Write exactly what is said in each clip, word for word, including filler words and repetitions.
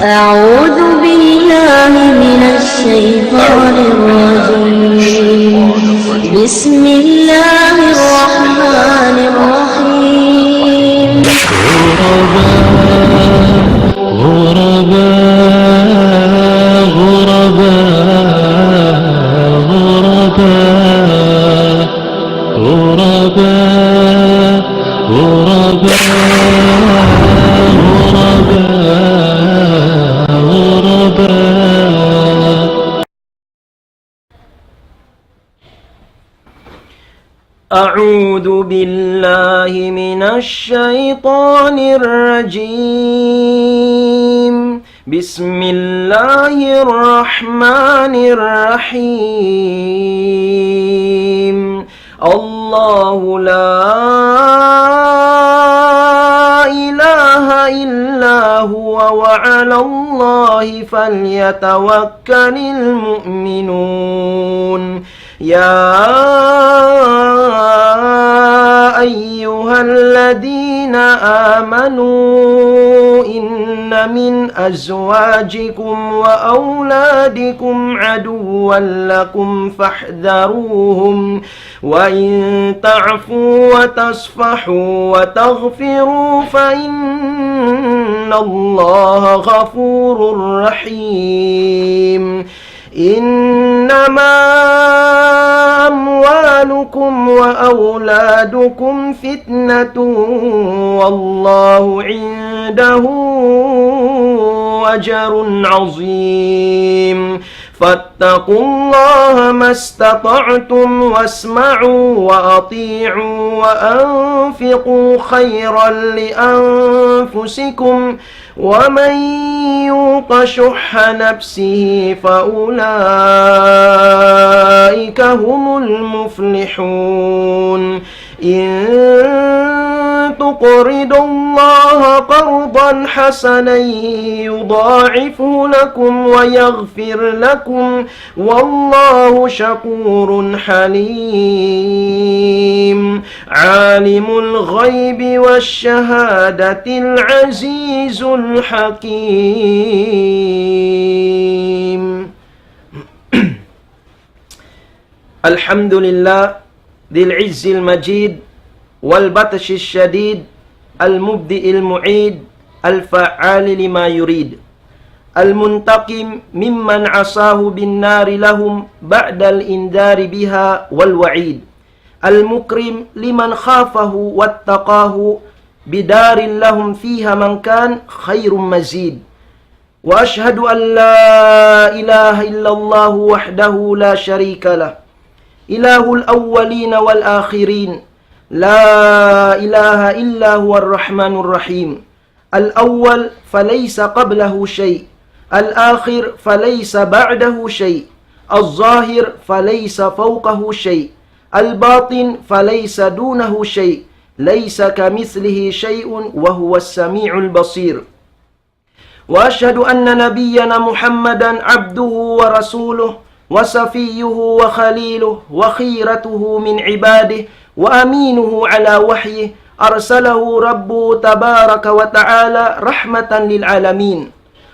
أعوذ بالله من الشيطان الرجيم. بسم الله الرحمن الرحيم. غرباء، غرباء، غرباء، غرباء. غرباء، غرباء، غرباء، غرباء. أعوذ بالله من الشيطان الرجيم. بسم الله الرحمن الرحيم. الله لا إله إلا هو وعلى الله فليتوكل المؤمنون. يا أيها الذين آمنوا إن من أزواجكم وأولادكم عدوا لكم فاحذروهم، وإن تعفوا وتصفحوا وتغفروا فإن الله غفور رحيم. إنما أموالكم وأولادكم فتنة والله عنده أجر عظيم. فاتقوا الله ما استطعتم واسمعوا وأطيعوا وأنفقوا خيرا لأنفسكم ومن يوق شح نفسه فأولئك هم المفلحون. إن تقرضوا الله قرضا حسنا يضاعفه لكم ويغفر لكم والله شكور حليم. عالم الغيب والشهادة العزيز الحكيم. الحمد لله ذي العز المجيد والبطش الشديد المبدئ المعيد الفعال لما يريد. المنتقم ممن عصاه بالنار لهم بعد الإنذار بها والوعيد. المكرم لمن خافه واتقاه بدار لهم فيها من كان خير مزيد. وأشهد أن لا إله إلا الله وحده لا شريك له، إله الأولين والآخرين، لا إله إلا هو الرحمن الرحيم. الأول فليس قبله شيء، الآخر فليس بعده شيء، الظاهر فليس فوقه شيء، الباطن فليس دونه شيء، ليس كمثله شيء وهو السميع البصير. وأشهد أن نبينا محمدا عبده ورسوله وصفيه وخليله وخيرته من عباده وأمينه على وحيه، أرسله ربه تبارك وتعالى رحمة للعالمين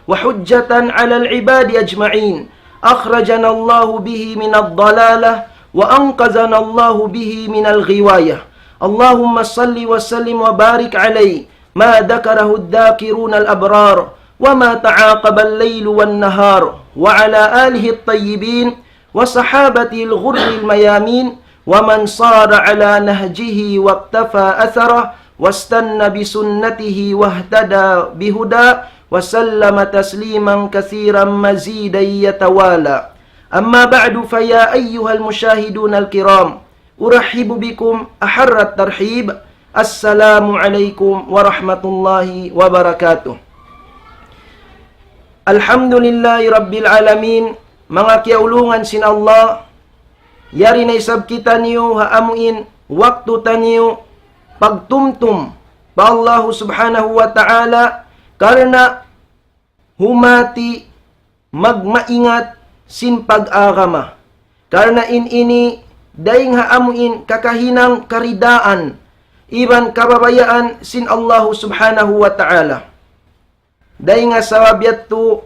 وحجة على العباد أجمعين، أخرجنا الله به من الضلالة وأنقذنا الله به من الغواية. اللهم صل وسلم وبارك عليه ما ذكره الذاكرون الأبرار وما تعاقب الليل والنهار، وعلى آله الطيبين وصحابته الغر الميامين ومن صار على نهجه واقتفى أثره واستن بسنته واهتدى بهداه وسلم تسليما كثيرا مزيدا يتوالى. أما بعد، فيا أيها المشاهدون الكرام، أرحب بكم أحر الترحيب. السلام عليكم ورحمة الله وبركاته. Alhamdulillahi Rabbil Alamin, manga kiyaulungan sin Allah, yari na isab kitaniyu ha amuin waktu taniyu pagtumtum pa Allahu Subhanahu wa Ta'ala, karna' humati magmaingat sin pag-agama. Karna' in ini dayn ha amuin kakahinang karidaan iban kababayaan sin Allahu Subhanahu wa Ta'ala. Dayn ha sabab yadtu,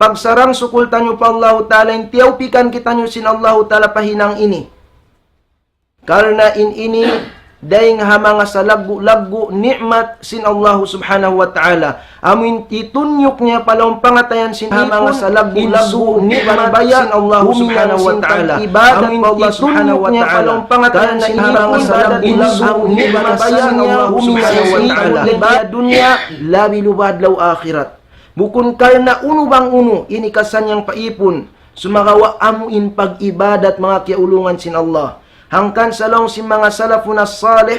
pagsarang-sukul taniyu pa Allahu Ta'ala, in tiyawpikan kitaniyu sin Allahu Ta'ala pa hinang ini. Karna' in ini, dayn ha manga salaggu'-laggu' ni'mat sin Allahu Subhanahu wa Ta'ala. Amu in titunyuk niya pa lawm pangatayan sin ha manga salaggu'-laggu' ni'mat sin Allahu Subhanahu wa Ta'ala. Amu in titunyuk niya pa lawm pangatayan sin ha manga salaggu'-laggu' ni'mat sin Allahu Subhanahu wa Ta'ala. Ibadat dunya, labi luba adlaw akhirat. Bukun karna' unu bang unu, ini kasanyang paipun. Sumagawa' amu in pag-ibadat manga kiyaulungan sin Allah. Hangkan sa laung sin manga salafun as-salih,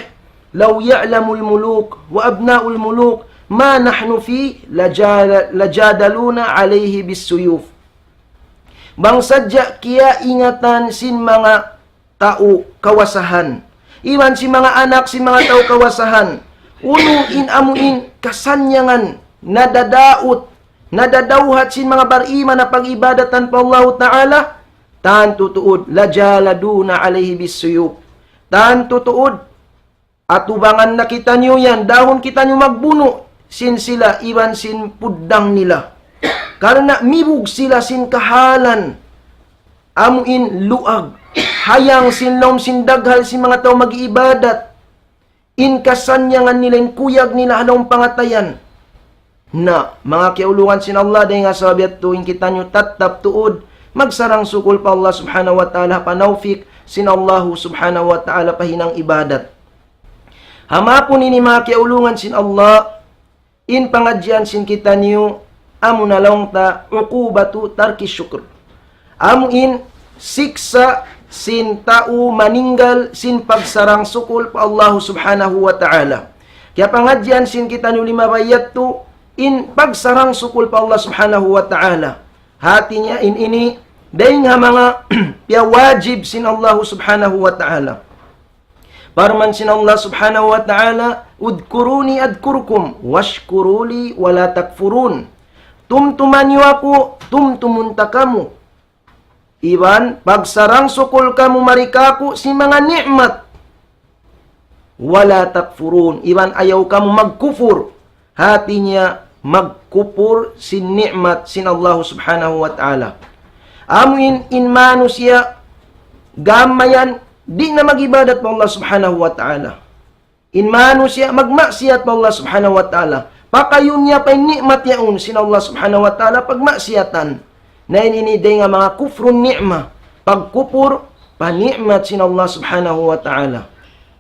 لو يعلم الملوك وأبناء الملوك ما نحن فيه لجا-، لجادلونا عليه بالسيوف. Bang sadja kiyaingatan sin manga tau kawasahan, iban sin manga anak sin manga tau kawasahan, unu in amu in kasannyangan nadadaut, nadadawhat sin manga bariman ha pag-ibadatan pa Allahu Ta'ala, tantu tuud, لجالدونا عليه بالسيوف. Tantu tuud, atubangan na kitaniyu yan, dahun kitaniyu magbunu' sin sila iban sin puddang nila. Karna' mibug sila sin kahalan, amu in luag, hayang sin lawm sin daghal sin manga tau mag-iibadat, in kasannyangan nila, in kuyag nila ha lawm pangatayan. Na, manga kiyaulungan sin Allah, dayn ha sabab yadtu in kitaniyu tattap tuud magsarang-sukul pa Allah Subhanahu wa Ta'ala, panawfik sin Allahu Subhanahu wa Ta'ala pa hinang ibadat. Ha mapun ini manga kiyaulungan sin Allah, in pangadjian sin kitaniyu, amu na laung ta, عقوبة ترك الشكر. Amu in siksa' sin tau maninggal sin pagsarang-sukul pa Allahu Subhanahu wa Ta'ala. Kiyapangadjian sin kitaniyu limabay yadtu, in pagsarang-sukul pa Allah Subhanahu wa Ta'ala. Hati niya in ini, dayn ha manga piyawajib sin Allahu Subhanahu wa Ta'ala. Parman sin Allah Subhanahu wa Ta'ala, اذكروني أذكركم واشكروا لي ولا تكفرون. Tumtuma niyu aku, tumtumun ta kamu. Iban pagsarang-sukul kamu mari kāku' sin manga ni'mat. ولا تكفرون. Iban ayaw kamu magkupur. Hati niya magkupur sin ni'mat sin Allah Subhanahu wa Ta'ala. Amu in, in manusiya' gam mayan di' na mag-ibadat pa Allah Subhanahu wa Ta'ala. In manusiya' magmaksiyat pa Allah Subhanahu wa Ta'ala. Pakayun niya pa in ni'mat yaun sin Allah Subhanahu wa Ta'ala pagmaksiyatan. Na in ini dayn ha manga kufrun ni'mah. Pagkupur pa ni'mat sin Allah Subhanahu wa Ta'ala.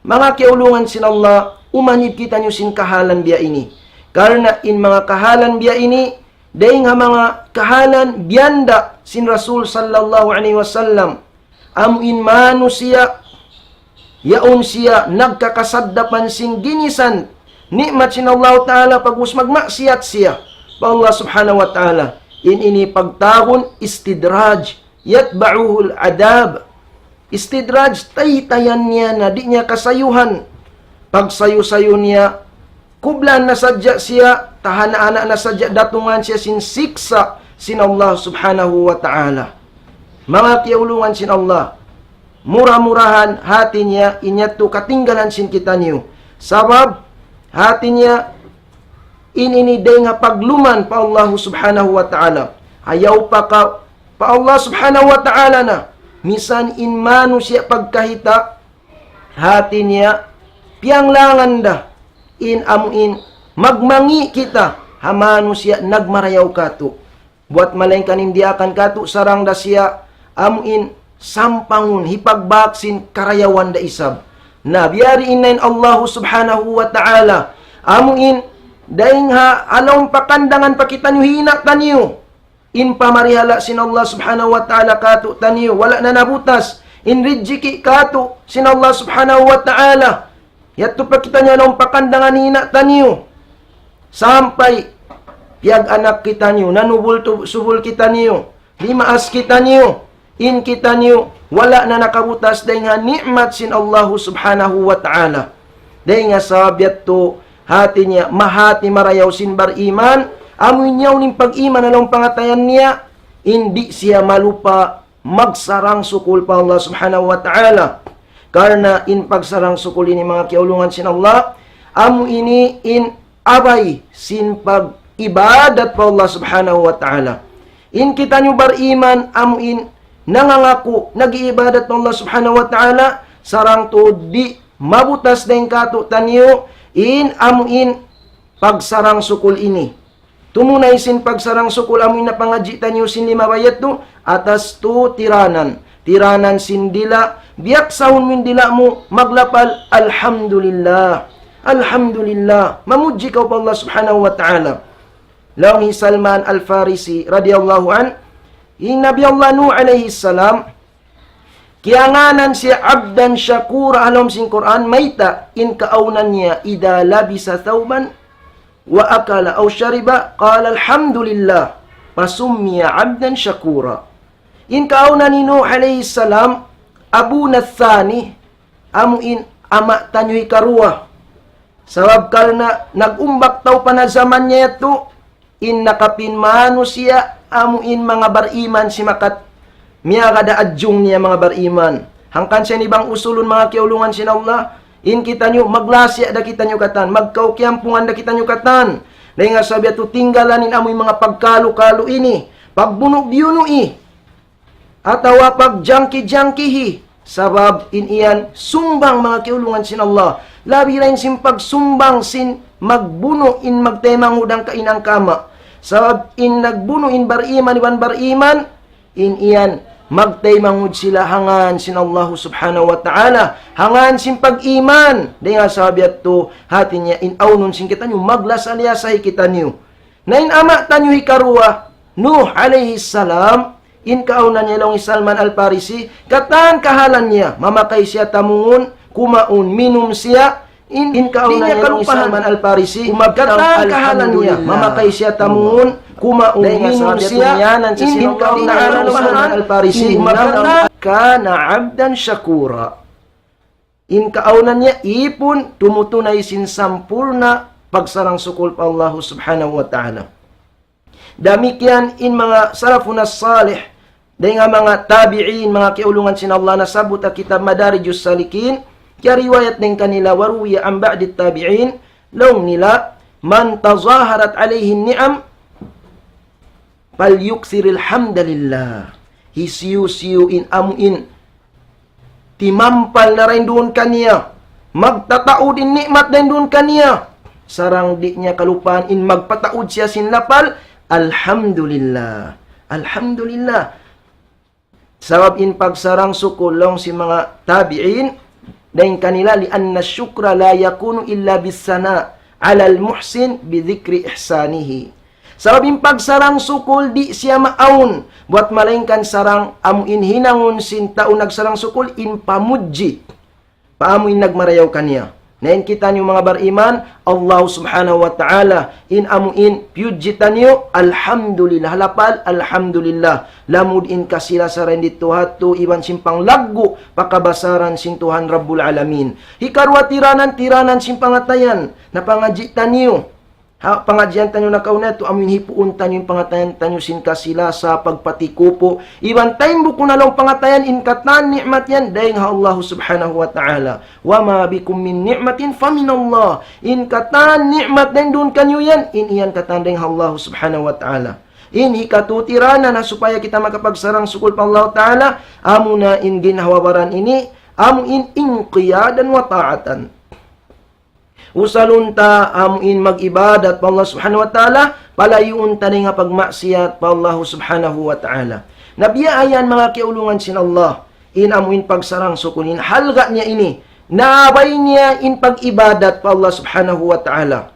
Manga kiyaulungan sin Allah, umanib kitaniyu sin kahalan biya' ini. Karna' in manga kahalan biya' ini, dayn ha manga kahalan biyanda' sin Rasul sallallahu alayhi wasallam. Amu in manusiya', yaun siya nagkakasaddapan sin ginisan ni'mat sin Allah Ta'ala pag'ubus magmaksiyat siya pa Allah Subhanahu wa Ta'ala. In ini pagtawagun istidraj, يتبعه العذاب. Istidraj, taytayan niya na di' niya kasayuhan. Pagsayu-sayu niya, kublaan na sadja siya, tahana-hana na sadja datungan siya sin siksa' sin Allah Subhanahu wa Ta'ala. Manga kiyaulungan sin Allah, mura-murahan hati niya in yadtu katinggalan sin kitaniyu. Sabab, hati niya in ini dayn ha pagluman pa Allah Subhanahu wa Ta'ala. Ayaw pa ka pa Allah Subhanahu wa Ta'ala na. Misan in manusiya' pagkahita', hati niya, piyanglangan da in amu in magmangi' kita ha manusiya' nagmarayaw kātu'. Buwat malaingkan in diyaakan kātu', sarang da siya amu in sampangun, hipagbāk sin karayawan da isab. Na, biyariin na in Allahu Subhanahu wa Ta'ala, amu in dayn ha, ha lawm pakandangan pa kitaniyu hinang taniyu. In pamarihala' sin Allah Subhanahu wa Ta'ala kātu'taniyu, wala' na nabutas. In rijiki' kātu' sin Allah Subhanahu wa Ta'ala. Yadtu pa kitaniyu ha lawm pakandangan hinang taniyu. Sampay piyag-anak kitaniyu, nanubul tu-, subul kitaniyu, limaas kitaniyu, in kitaniyu, wala' na nakabutas dayn ha ni'mat sin Allahu Subhanahu wa Ta'ala. Dayn ha sabab yadtu, hati niya, mahati marayaw sin bariman, amu in yaun in pag-iman ha lawm pangatayan niya, in di' siya malupa magsarang-sukul pa Allah Subhanahu wa Ta'ala. Karna' in pagsarang-sukul ini, manga kiyaulungan sin Allah, amu ini in abay sin pag- ibadat pa Allah Subhanahu wa Ta'ala. In kitaniyu bariman amu in nangangaku nag-iibadat pa Allah Subhanahu wa Ta'ala, sarang tuud di' mabutas dayn kātu'niyu in amu in pagsarang-sukul ini. Tumunay sin pagsarang-sukul amu in napangadji' taniyu sin limabay yadtu, atas tu tiranan. Tiranan sin dila', biyaksahun mu in dila' mu maglapal, "Alhamdulillah. Alhamdulillah." Mamudji kaw pa Allah Subhanahu wa Ta'ala. Laung hi Salman Al-Farisi radiyallahu anhu, in Nabi Allah Nuh alayhi salam, kiyangānan siya abdan shakura ha lawm sin Qur'an, mayta', in kaawnan niya, إذا لبس ثوبا وأكل أو شرب قال الحمد لله فسمي عبدا شكورا. In kaawnan hi Nuh alayhi salam, أبونا الثاني, amu in ama' taniyu hikaruwa. Sabab karna' nag-umbak tau pa na jaman niya yadtu, in nakapin manusiya', amu in manga bariman simakat miyagad ha adjung niya manga bariman. Hangkan siya ini bang usulun manga kiyaulungan sin Allah, in kitaniyu, maglasiya' da kitaniyu katan, magkaukiyampungan da kitaniyu katan. Dayn ha sabab yadtu tinggalan in amu in manga pagkalu-kalu ini, pagbunu'-biyunu'i, atawa pagjangki-jangkihi. Sabab in yan sumbang manga kiyaulungan sin Allah. Labi dayn sin pagsumbang sin magbunu' in magtaymanghud hangka ina' hangka ama'. Sabab in nagbunu' in bariman iban bariman, in yan magtaymanghud sila ha ngān sin Allah Subhanahu wa Ta'ala, ha ngān sin pag-iman. Dayn ha sabab yadtu, hāti niya in awnun sin kitaniyu, maglasa-liyasa hi kitaniyu. Na in ama' taniyu hikaruwa, Nuh alayhi salam, in kaawnan niya laung hi Salman Al-Farisi, katan kahalan niya, mamakay siya tamungun, kumaun, minum siya, in, in kaawnan niya laung hi Salman Al-Farisi, katan kahalan niya, mamakay siya tamungun, kumaun, minum siya, in, in kaawnan niya laung hi Salman Al-Farisi, كان عبدا شكورا. In kaawnan niya ipun tumutunay sin sampurna' pagsarang-sukul pa Allahu Subhanahu wa Ta'ala. Damikkiyan in manga salafun as-salih, dayn ha manga tabi'in, manga kiyaulungan sin Allah, nasabbut ha kitab Madarijus Salikin, kiyariwayat dayn kanila, وروي عن بعض التابعين, laung nila, من تظاهرت عليه النعم فليكثر الحمد لله. Hisiyu-siyu in amu in timampal na dayn duun kaniya, magtataud in ni'mat dayn duun kaniya, sarang di' niya kalupahan in magpataud siya sin lapal, "Alhamdulillah. Alhamdulillah." Sabab in pagsarang-sukul laung sin manga tabi'in, dayn kanila, لأن الشكر لا يكون إلا بالثناء على المحسن بذكر إحسانه. Sabab in pagsarang-sukul di' siya maawn buat malaingkan sarang amu in hinangun sin tau nagsarang-sukul in pamudji pa amu in nagmarayaw kaniya. Na in kitaniyu manga bariman, Allah Subhanahu wa Ta'ala, in amu in piyudji taniyu, alhamdulillah, lapal, alhamdulillah. Lamud in kasi-lasa dayn didtu ha yadtu iban sin panglaggu' pa kabasaran sin Tuhan Rabbul Alamin. Hikaruwa tiranan, tiranan sin pangatayan, napangadji' taniyu. Ha, pangadjian taniyu nakauna yadtu, amu in hipuun taniyu in pangatayan taniyu sin kasi-lasa, pagpatikupu'. Iban taymbuku na laung pangatayan in katan ni'mat yan dayn ha Allah Subhanahu wa Ta'ala. وما بكم من نعمة فمن الله. In katan ni'mat dayn duun kaniyu yan, in yan katan dayn ha Allah Subhanahu wa Ta'ala. In hikatu tiranan ha supaya kita makapagsarang-sukul pa Allah Ta'ala, amuna in ginhawa-baran ini, amu in inqiyadan wa ta'atan. Usalun ta amu in mag-ibadat pa Allah Subhanahu wa Ta'ala, palayuun ta dayn ha pagmaksiyat pa Allah Subhanahu wa Ta'ala. Na biya' ha yan manga kiyaulungan sin Allah, in amu in pagsarang-sukul in halga' niya ini, naabay niya in pag-ibadat pa Allah Subhanahu wa Ta'ala.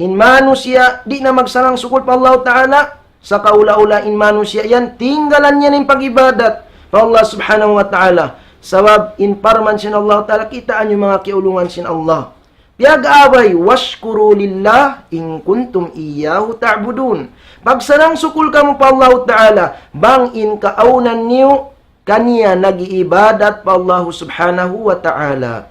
In manusiya' di' na magsarang-sukul pa Allah Ta'ala, sakaula-ula in manusiya' yan, tinggalan niya na in pag-ibadat pa Allah Subhanahu wa Ta'ala. Sabab in parman sin Allah Ta'ala, kitaa niyu manga kiyaulungan sin Allah. Piyag-abay, واشكروا لله إن كنتم إياه تعبدون. Pagsarang-sukul kamu pa Allah Ta'ala, bang in kaawnan niyu kaniya nag-iibadat pa Allah Subhanahu wa Ta'ala.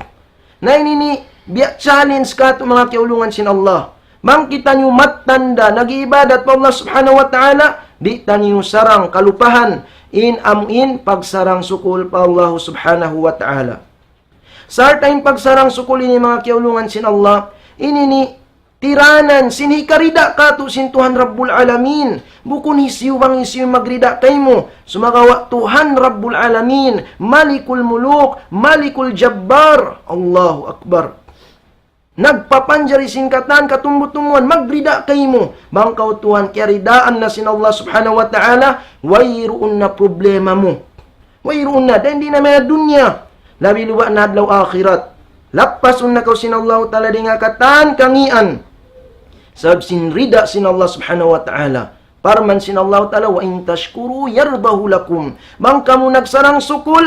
Na ini ini, biya' challenge katu' manga kiyaulungan sin Allah. Bang kitaniyu mattan da nag-iibadat pa Allah Subhanahu wa Ta'ala, di' taniyu sarang kalupahan in amu in pagsarang-sukul pa Allah Subhanahu wa Ta'ala. Sarta' in pagsarang-sukul ini manga kiyaulungan sin Allah, ini ini tiranan sin hikarida katu' sin Tuhan Rabbul Alamin. Bukun hisiyu bang hisiyu in magrida kaymu. Sumagawa' Tuhan Rabbul Alamin, Malikul Muluk, Malikul Jabbar. Allahu Akbar. Nagpapanjari sin katan katumbu-tumbuhan, magrida kaymu. Bang kaw tuwan kiyaridaan na sin Allah Subhanahu wa Ta'ala, wayruun na problema mu. Wayruun na, dayn di na manga dunya. Labi luba na adlaw akhirat. Lappasun na kaw sin Allah Ta'ala dayn ha katan kangīan. Sabab sin rida sin Allah Subhanahu wa Ta'ala. Parman sin Allah Ta'ala, وَإِن تَشْكُرُوا يَرْضَهُ لَكُمْ. Bang kamu nagsarang-sukul,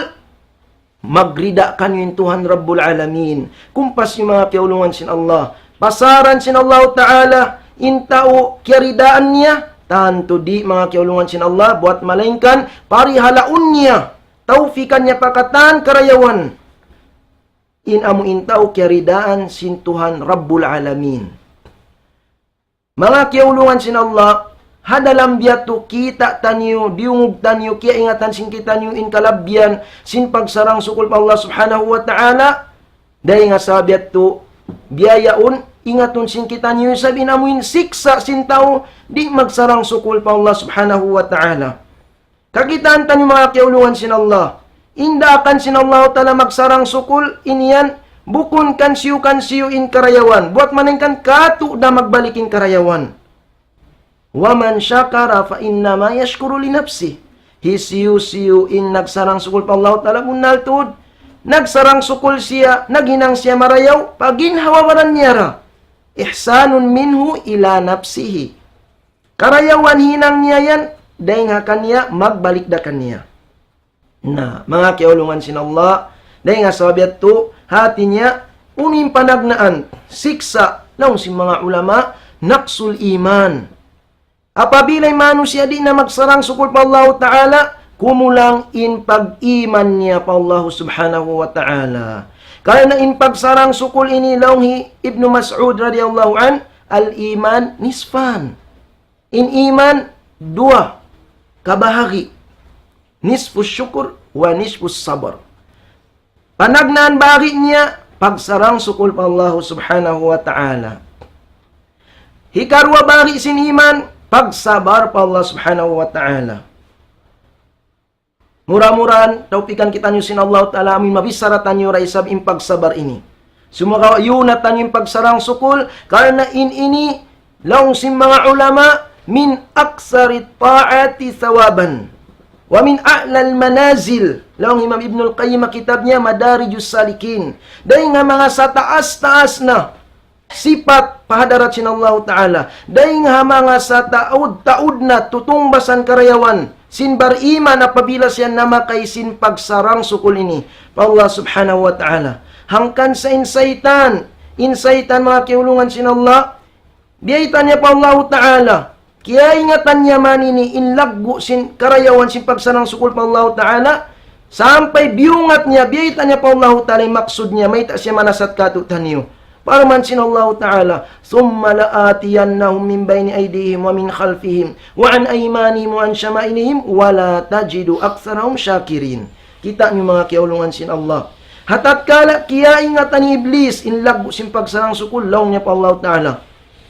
magrida kaniyu in Tuhan Rabbul Alamin. Kumpas niyu manga kiyaulungan sin Allah. Pasaran sin Allah Ta'ala, in tau kiyaridaan niya, tantu di' manga kiyaulungan sin Allah, buwat malaingkan, parihalaun niya, tawfikan niya pa katan karayawan. In amu in tau kiyaridaan sin Tuhan Rabbul Alamin. Manga kiyaulungan sin Allah, ha dalam biya' tu kita' taniyu, diyungug taniyu, kiyaingatan sin kitaniyu in kalabbihan sin pagsarang-sukul pa Allah Subhanahu wa Ta'ala, dayn ha sabab biya' tu, biya' yaun, ingatun sin kitaniyu isab in amu in siksa' sin tau, di' magsarang-sukul pa Allah Subhanahu wa Ta'ala. Kakitaan taniyu manga kiyaulungan sin Allah. In daakan sin Allah Ta'ala magsarang-sukul, in yan, bukun kansiyu-kansiyu in karayawan. Buwat malaingkan katu' da magbalik in karayawan. وَمَنْ شَكَرَ فَإِنَّمَا يَشْكُرُ لِنَفْسِهِ. Hisiyu-siyu in nagsarang-sukul pa Allah Ta'ala bunnal tuud. Nagsarang-sukul siya, naghinang siya marayaw, pa ginhawa-baran niya ra. إِحْسَانٌ مِنْهُ إِلَى نَفْسِهِ. Karayawan hinang niya yan, dayn ha kaniya, magbalik da kaniya. Na, manga kiyaulungan sin Allah, dayn ha sabab yadtu, hati niya, unu in panagnaan, siksa', laung sin manga ulama, نَقْصُ الْإِيمَانِ. Apabila in manusiya' di' na magsarang-sukul pa Allah Ta'ala, kumulang in pag-iman niya pa Allah Subhanahu wa Ta'ala. Karna' in pagsarang-sukul ini laung hi Ibnu Mas'ud radiyallahu anhu, الْإِيمَانُ نِصْفَانِ. In iman, duwa kabahagi'. نِصْفُ الشُّكْرِ وَنِصْفُ الصَّبْرِ. Panagnaan bahagi' niya, pagsarang-sukul pa Allah Subhanahu wa Ta'ala. Hikaruwa bahagi' sin iman, pagsabar pa Allah Subhanahu wa Ta'ala. Mura-murahan, tawpikan kitaniyu sin Allah Ta'ala, amin mabichara taniyu da isab in pagsabar ini. Sumagawa' yunat taniyu in pagsarang-sukul, karna' in ini, laung sin manga ulama, مِنْ أَكْثَرِ الطَّاعَاتِ ثَوَابًا وَمِنْ أَعْلَى الْمَنَازِلِ. Laung Imam Ibnul Qayyim ha kitab niya, Madarijus Salikin. Dayn ha manga sataas-taas na sipat pa hadarat sin Allahu Ta'ala. Dayn ha manga sataud-taud na tutungbasan karayawan sin bariman apabila siya namakay sin pagsarang-sukul ini pa Allah Subhanahu wa Ta'ala. Hangkan sa in saytan, in saytan manga kiyaulungan sin Allah, biyayta' niya pa Allahu Ta'ala. Kiyaingatan niya man ini in laggu' sin karayawan sin pagsarang-sukul pa Allahu Ta'ala, sampay biyungat niya, biyayta' niya pa Allahu Ta'ala in maksud niya, mayta' siya manasat kātu'niyu. Parman sin Allahu Ta'ala, ثُمَّ لَآتِيَنَّهُمْ مِنْ بَيْنِ أَيْدِيهِمْ وَمِنْ خَلْفِهِمْ وَعَنْ أَيْمَانِهِمْ وَعَن شَمَائِلِهِمْ وَلَا تَجِدُ أَكْثَرَهُمْ شَاكِرِينَ. Kita' niyu manga kiyaulungan sin Allah. Ha tatkala kiyaingatan ni Iblis in laggu' sin pagsarang-sukul, laung niya pa Allahu Ta'ala,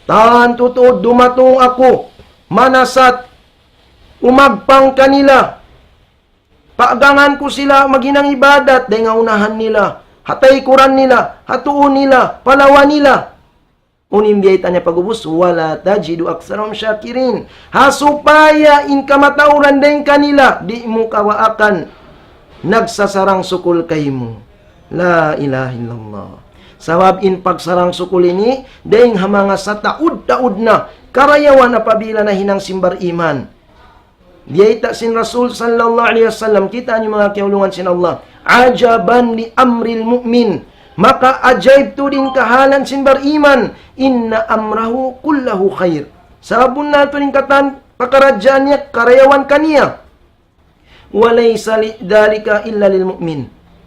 tantu tuud dumatung aku, manasat, umagpang kanila, paagangan ku sila maghinang ibadat, dayn ha unahan nila, ha taykuran nila, ha tuu nila, pa lawa nila. Unu in biyayta' niya pag'ubus, وَلَا تَجِدُ أَكْثَرَهُمْ شَاكِرِينَ. Ha supaya in kamatauran dayn kanila, di' mu kawaakan nagsasarang-sukul kaymu. La ilaha illallah. Sabab in pagsarang-sukul ini, dayn ha manga sataud-taud na karayawan apabila nahinang sin bariman. Biyayta' sin Rasul sallallahu alayhi wasallam, kita' niyu manga kiyaulungan sin Allah. عَجَبًا لِأَمْرِ الْمُؤْمِنِ. Maka ajaib tuud in kahalan sin bariman. إِنَّ أَمْرَهُ كُلَّهُ خَيْرٌ. Sabunnal tuud in katan pakaradjaan niya karayawan kaniya. وَلَيْسَ ذَلِكَ إِلَّا لِلْمُؤْمِنِ.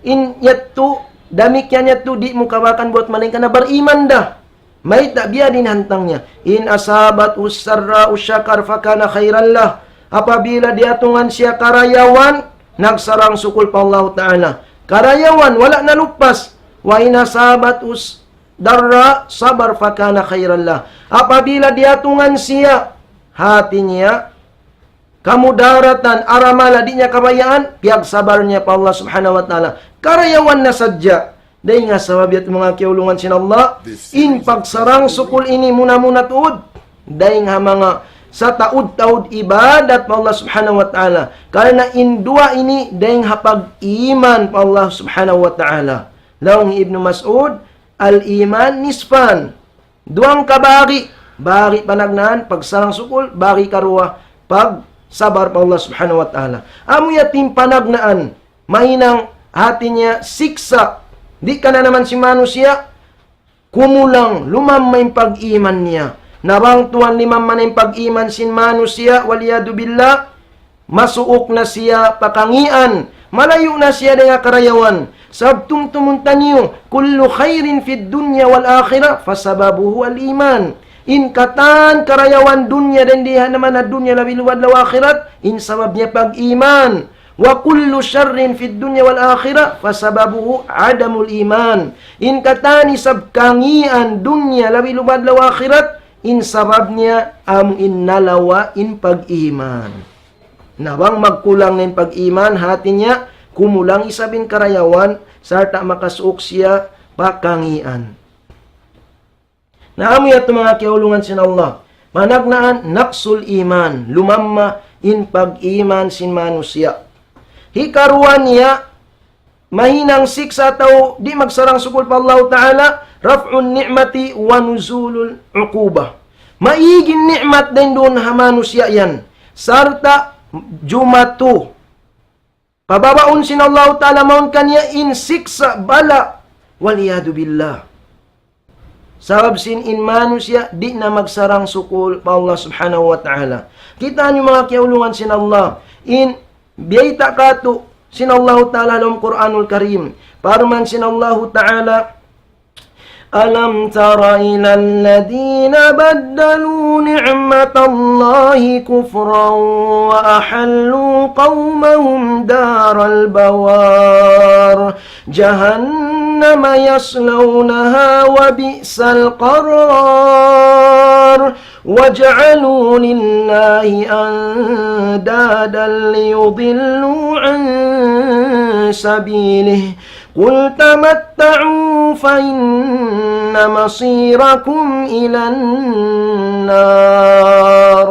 In yadtu, damikkiyan yadtu, di' mu kawaakan buat malaingkan na bariman da. Mayta' biya' diin hantang niya. إِنْ أَصَابَتْهُ سَرَّاءُ شَكَرَ فَكَانَ خَيْرًا لَهُ. Apabila diyatungan siya karayawan, nagsarang-sukul pa Allahu Ta'ala. Karayawan, wala' nalupas. وَإِنْ أَصَابَتْهُ darra sabar fakana khairan lah. Apabila diyatungan siya, hati niya, kamudaratan, aramala, di' niya kabayaan, piyagsabar niya pa Allah Subhanahu wa Ta'ala. Karayawan na sadja. Dayn ha sabab yadtu manga kiyaulungan sin Allah, in pagsarang-sukul ini muna-muna tuud. Dayn ha manga sataud-taud ibadat pa Allah Subhanahu wa Ta'ala. Karna' in duwa ini dayn ha pag-iman pa Allah Subhanahu wa Ta'ala. Laung Ibnu Mas'ud, "Al-iman nisfan." Duwang kabahagi', bahagi' panagnaan, pagsarang-sukul, bahagi' karuwa, pagsabar pa Allah Subhanahu wa Ta'ala. Amu yadtu in panagnaan, mahinang hati niya siksa', di' kananaman sin manusiya', kumulang, lumamma in pag-iman niya. Na bang tuwan limamma na in pag-iman sin manusiya', waliyadu billah, masuuk na siya pa kangīan, malayu' na siya dayn ha karayawan. Sabab tumtumun taniyu, كل خير في الدنيا والآخرة فسببه الإيمان. In katan karayawan dunya dayn di ha naman ha dunya labi lubad law akhirat, in sabab niya pag-iman. وكل شر في الدنيا والآخرة فسببه عدم الإيمان. In katan isab kangīan dunya labi lubad law akhirat, in sabab niya amu in nalawa' in pag-iman. Na bang magkulang in pag-iman, hati niya, kumulang isab in karayawan, sarta' makasuuk siya pa kangīan. Na amu yadtu manga kiyaulungan sin Allah. Panagnaan, naqsul iman, lumamma in pag-iman sin manusiya'. Hikaruwa niya, mahinang siksa' tau di' magsarang-sukul pa Allahu Ta'ala, رفع النعمة ونزول العقوبة. Maig in ni'mat dayn duun ha manusiya' yan. Sarta' jumatu pa babaun sin Allahu Ta'ala mawn kaniya in siksa' bala'. Waliyadu billah. Sabab sin in manusiya' di' na magsarang-sukul pa Allah Subhanahu wa Ta'ala. Kitaa niyu manga kiyaulungan sin Allah. In biyayta' katu' sin Allahu Ta'ala ha lawm Qur'anul Karim. Parman sin Allahu Ta'ala, ألم تر إلى الذين بدلوا نعمة الله كفرا وأحلوا قومهم دار البوار جهنم يصلونها وبئس القرار وجعلوا لله أندادا ليضلوا عن سبيله قل تمتعوا فإن مصيركم إلى النار.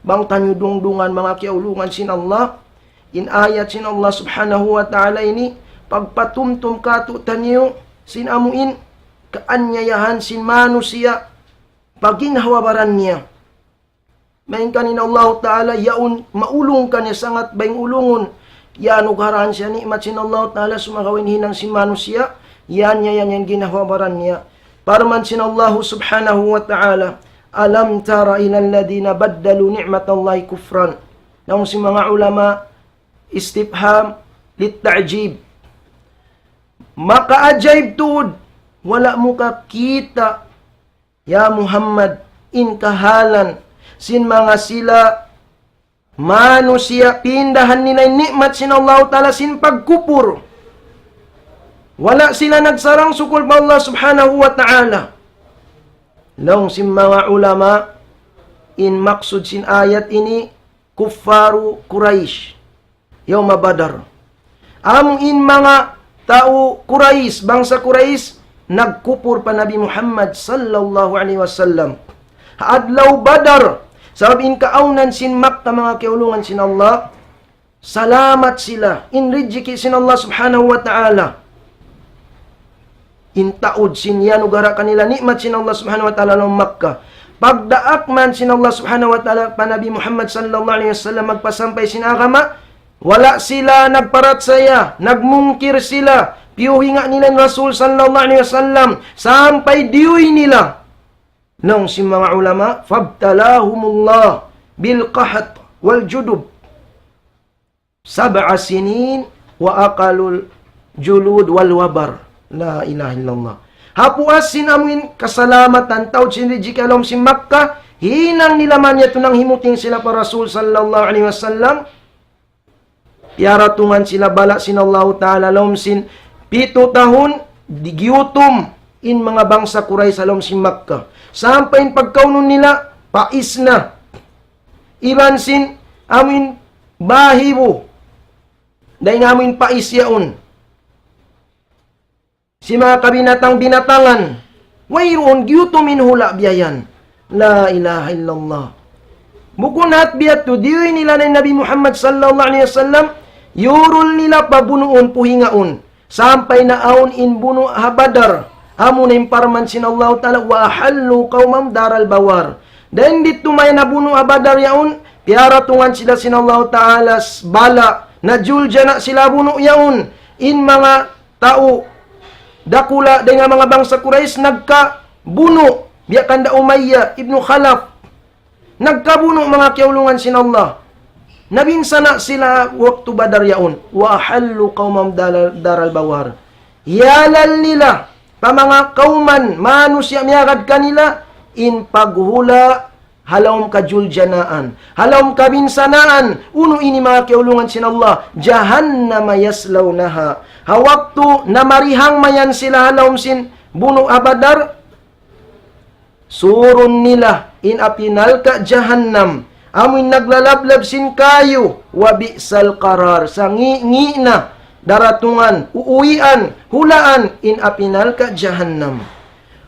Bang taniyu dungdungan manga kiyaulungan sin Allah, in ayat sin Allah Subhanahu wa Ta'ala ini, pagpatumtum katu' taniyu sin amu in kaanyayahan sin manusiya', pa ginhawa-baran niya. Malayngkan in Allahu Ta'ala, yaun maulung kaniya sangat bayng ulungun. Iyanugarahan siya ni'mat sin Allahu Ta'ala, sumagawa' in hinang sin manusiya', yan niya yan yan ginhawa-baran niya. Parman sin Allahu Subhanahu wa Ta'ala, ألم تر إلى الذين بدلوا نعمة الله كفرا. Laung sin manga ulama, istifham litta'jib. Makaajaib tuud, wala' mu kakita', ya Muhammad, in kahalan sin manga sila manusiya', pindahan nila in ni'mat sin Allahu Ta'ala sin pagkupur. Wala' sila nagsarang-sukul pa Allah Subhanahu wa Ta'ala. Laung sin manga ulama, in maksud sin ayat ini, kuffaru Quraysh, yawma Badar. Amu in manga tau Quraysh, bangsa Quraysh, nagkupur pa Nabi Muhammad sallallahu alayhi wasallam ha adlaw Badar. Sabab in kaawnan sin Makkah, manga kiyaulungan sin Allah, salamat sila, in rijiki' sin Allah Subhanahu wa Ta'ala. In taud sin iyanugara' kanila ni'mat sin Allah Subhanahu wa Ta'ala ha lawm Makkah. Pagdaak man sin Allah Subhanahu wa Ta'ala pa Nabi Muhammad sallallahu alayhi wasallam magpasampay sin agama, wala' sila nagparachaya, nagmungkir sila, piyuhinga nila in Rasul sallallahu alayhi wasallam, sampay diyuy nila. Laung sin manga ulama, فابتلاهم الله بالقحط والجدب سبع سنين وأكلوا الجلود والوبر. La ilaha illallah. Ha puas sin amuin kasalamatan, taud sin rijiki' ha lawm sin Makkah, hinang nila man yadtu nanghimuting sila pa Rasul sallallahu alayhi wasallam. Piyaratungan sila bala' sin Allahu Ta'ala ha lawm sin pitu tahun, di-, giyutum. in manga bangsa Quraysh ha lawm sin Makkah. Sampay in pagkaunun nila, pais na. Iban sin amuin bahibu. Dayn ha amuin pais yaun. Sin manga kabinatang-binatangan. Wayruun giyutum in hula' biya' yan. La ilaha illallah. Bukun hat biya' tu, diyuy nila na in Nabi Muhammad sallallahu alayhi wasallam, yurul nila pa bunuun, puhingaun. Sampay na awn in bunu' ha Badar. Amu na in parman sin Allahu Ta'ala, وأحلوا قومهم دار البوار. Dayn ditu mayan ha bunu' ha Badar yaun, piyaratungan sila sin Allahu Ta'ala s-, bala', najuljana' sila bunu' yaun. In manga tau dakula' dayn ha manga bangsa Quraysh nagkabunu', biya' kanda Umayyah ibnu Khalaf. Nagkabunu' manga kiyaulungan sin Allah. Nabinsana' sila waktu Badar yaun. وأحلوا قومهم دار, دار البوار. Hiyalal nila pa manga kawman, manusiya' miyagad kanila, in paghula' ha lawm kajuljanaan, ha lawm kabinsanaan, unu ini manga kiyaulungan sin Allah, جهنم يصلونها. Ha waktu namarihang mayan sila ha lawm sin bunu' ha Badar, surun nila in api narka' jahannam, amu in naglalablab sin kayu, وبئس القرار, sangi'-ngi' na daratungan, uuwian, hulaan in api narka' jahannam.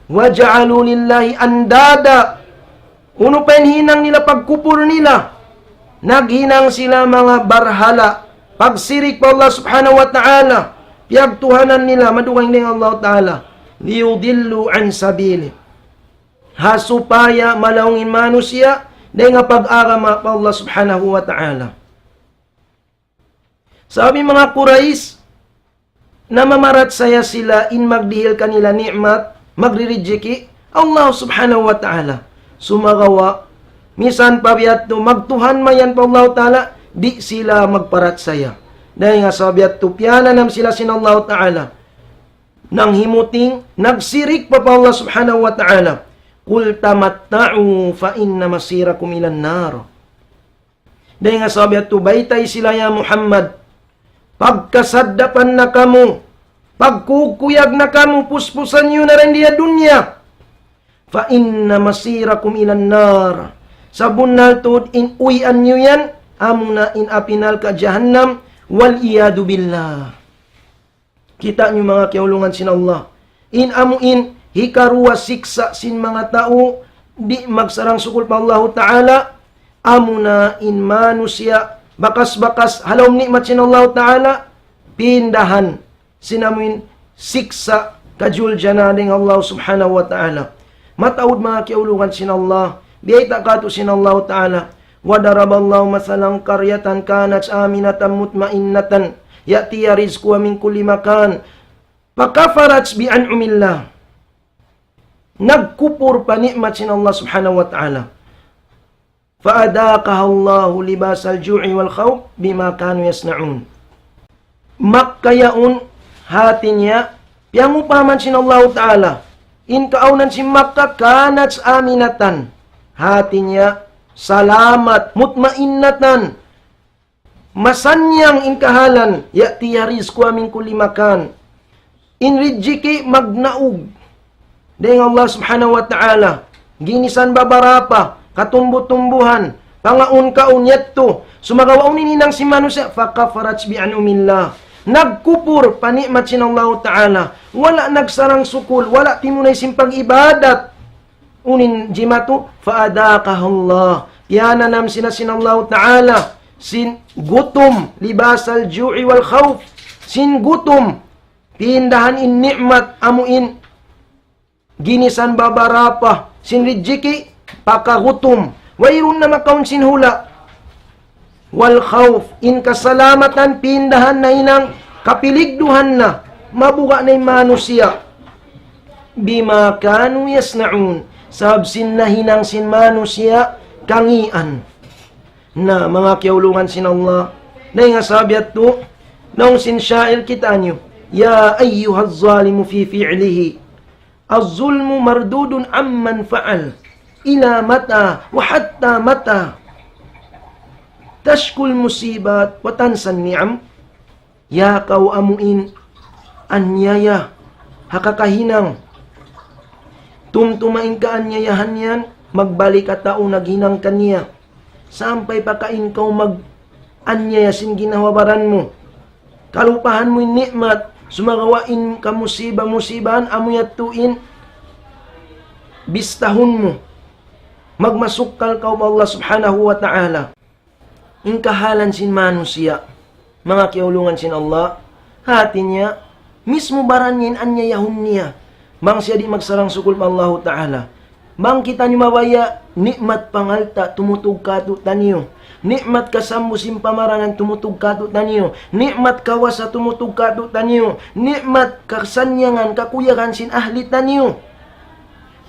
وجعلوا لله أندادا. Unu pa in hinang nila pagkupur nila? Naghinang sila manga barhala', pagsirik pa Allah Subhanahu wa Ta'ala, piyagtuhanan nila, madugaing dayn Allah Ta'ala. ليضلوا عن سبيله. Ha supaya malaung in manusiya', dayn ha pag-agama pa Allah Subhanahu wa Ta'ala. Sabab in manga Quraysh, namamarachaya sila in magdihil kanila ni'mat, magririjiki, Allah Subhanahu wa Ta'ala. Sumagawa', misan pa biya' tu, magtuhan mayan pa Allah Ta'ala, di' sila magparachaya. Dayn ha sabab biya' tu, piyananam sila sin Allah Ta'ala. Nanghimuting, nagsirik pa pa Allah Subhanahu wa Ta'ala. قل تمتعوا فإن مصيركم إلى النار. Dayn ha sabab biya' tu baytai sila ya Muhammad. Pagkasaddapan na kamu, pagkukuyag na kamu, puspusan niyu na dayn di ha dunya. فإن مصيركم إلى النار. Sabunnal tuud in uwian niyu yan, amuna in api narka' jahannam, والعياذ بالله. Kita' niyu manga kiyaulungan sin Allah. In amu in hikaruwa siksa' sin manga tau di' magsarang-sukul pa Allahu Ta'ala, amuna in manusiya' bakas-bakas ha lawm ni'mat sin Allahu Ta'ala, pindahan sin amu in siksa' kajuljanaan dayn Allah Subhanahu wa Ta'ala. Mataud manga kiyaulungan sin Allah, biyayta' katu' sin Allahu Ta'ala, وضرب الله مثلا قرية كانت آمنة مطمئنة يأتيها رزقها من كل مكان فكفرت بأنعم الله. Nagkupur pa ni'mat sin Allah Subhanahu wa Ta'ala. فأذاقها الله لباس الجوع والخوف بما كانوا يصنعون. Makkah yaun, hati niya, piyangupaman sin Allahu Ta'ala. In kaawnan sin Makkah, كانت آمنة. Hati niya, salamat, مطمئنة. Masannyang in kahalan, يأتيها رزقها من كل مكان. In rijiki magnaug dayn Allah Subhanahu wa Ta'ala. Ginisan babarapa, katumbu-tumbuhan, pangaun-kaun yadtu. Sumagawa' unu in hinang sin manusiya', فكفرت بأنعم الله. Nagkupur pa ni'mat sin Allahu Ta'ala. Wala' nagsarang-sukul, wala' timunay sin pag-ibadat. Unu in jimatu, فأذاقها الله. Piyananam sila sin Allahu Ta'ala sin gutum, لباس الجوع والخوف. Sin gutum, pindahan in ni'mat amu in ginisan babarapa sin rijiki, pakagutum. Wayruun na makaun sin hula'. والخوف, in kasalamatan pindahan na hinang kapiligduhan na, mabuga' na in manusiya'. بما كانوا يصنعون, sabab sin nahinang sin manusiya' kangīan. Na, manga kiyaulungan sin Allah, dayn ha sabab yadtu, laung sin sha'ir kitaniyu, يا أيها الظالم في فعله الظلم مردود عمن فعل. إلى متى وحتى متى تشكو المصيبات وتنسى النعم. Ya kaw amu in anyaya ha kakahinang, Tumtuma in kaanyayahan yan, magbalik ha tau naghinang kaniya. Sampay pa kain kaw mag-anyaya sin ginhawa-baran mu. Kalupahan mu in ni'mat, sumagawa' in kamusiba-musibahan, amu yadtu in bistahun mu. Magmasukkal kaw pa Allah Subhanahu wa Ta'ala. In kahalan sin manusiya', manga kiyaulungan sin Allah, hati niya, mismu baran niya in anyayahun niya. Bang siya di' magsarang sukul pa Allahu Ta'ala. Bang kitaniyu mabaya', ni'mat pangalta' tumutug kātu'niyu. Ni'mat kasambu sin pamaranan tumutug kātu'niyu. Ni'mat kawasa tumutug kātu'niyu. Ni'mat kasannyangan, kakuyagan sin ahli taniyu.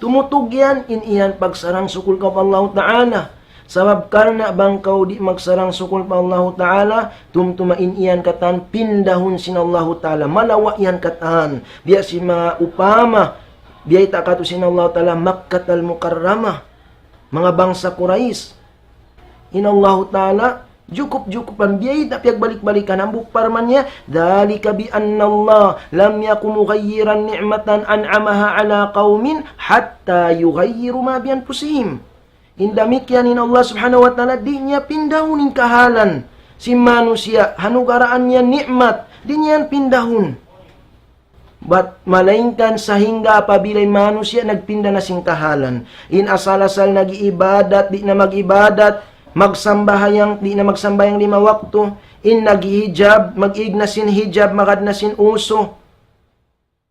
Tumutug yan, in yan pagsarang sukul kaw pa Allahu Ta'ala. Sabab karna' bang kaw di' magsarang sukul pa Allahu Ta'ala, tumtuma in yan katan pindahun sin Allahu Ta'ala, malawa' yan katan. Biya' sin manga upama, biyayta' kātu' sin Allahu Ta'ala, Makkatal Mukarramah, manga bangsa Quraysh. In Allahu Ta'ala, jukup-jukupan biyayta' piyagbalik-balikan, hambuuk parman niya, ذلك بأن الله لم يك مغيرا نعمة أنعمها على قوم حتى يغيروا ما بأنفسهم. In damikkiyan in Allah Subhanahu wa Ta'ala, di' niya pindahun in kahalan sin manusiya', hanugaraan niya ni'mat, di' niya yan pindahun. Bat, malaingkan sahingga apabila in manusiya' nagpinda na sin kahalan. In asal-asal nag-iibadat, di' na mag-ibadat, magsambahayang, di' na magsambahayang lima waktu, in naghihijab, mag-ig na sin hijab, magad na sin uso.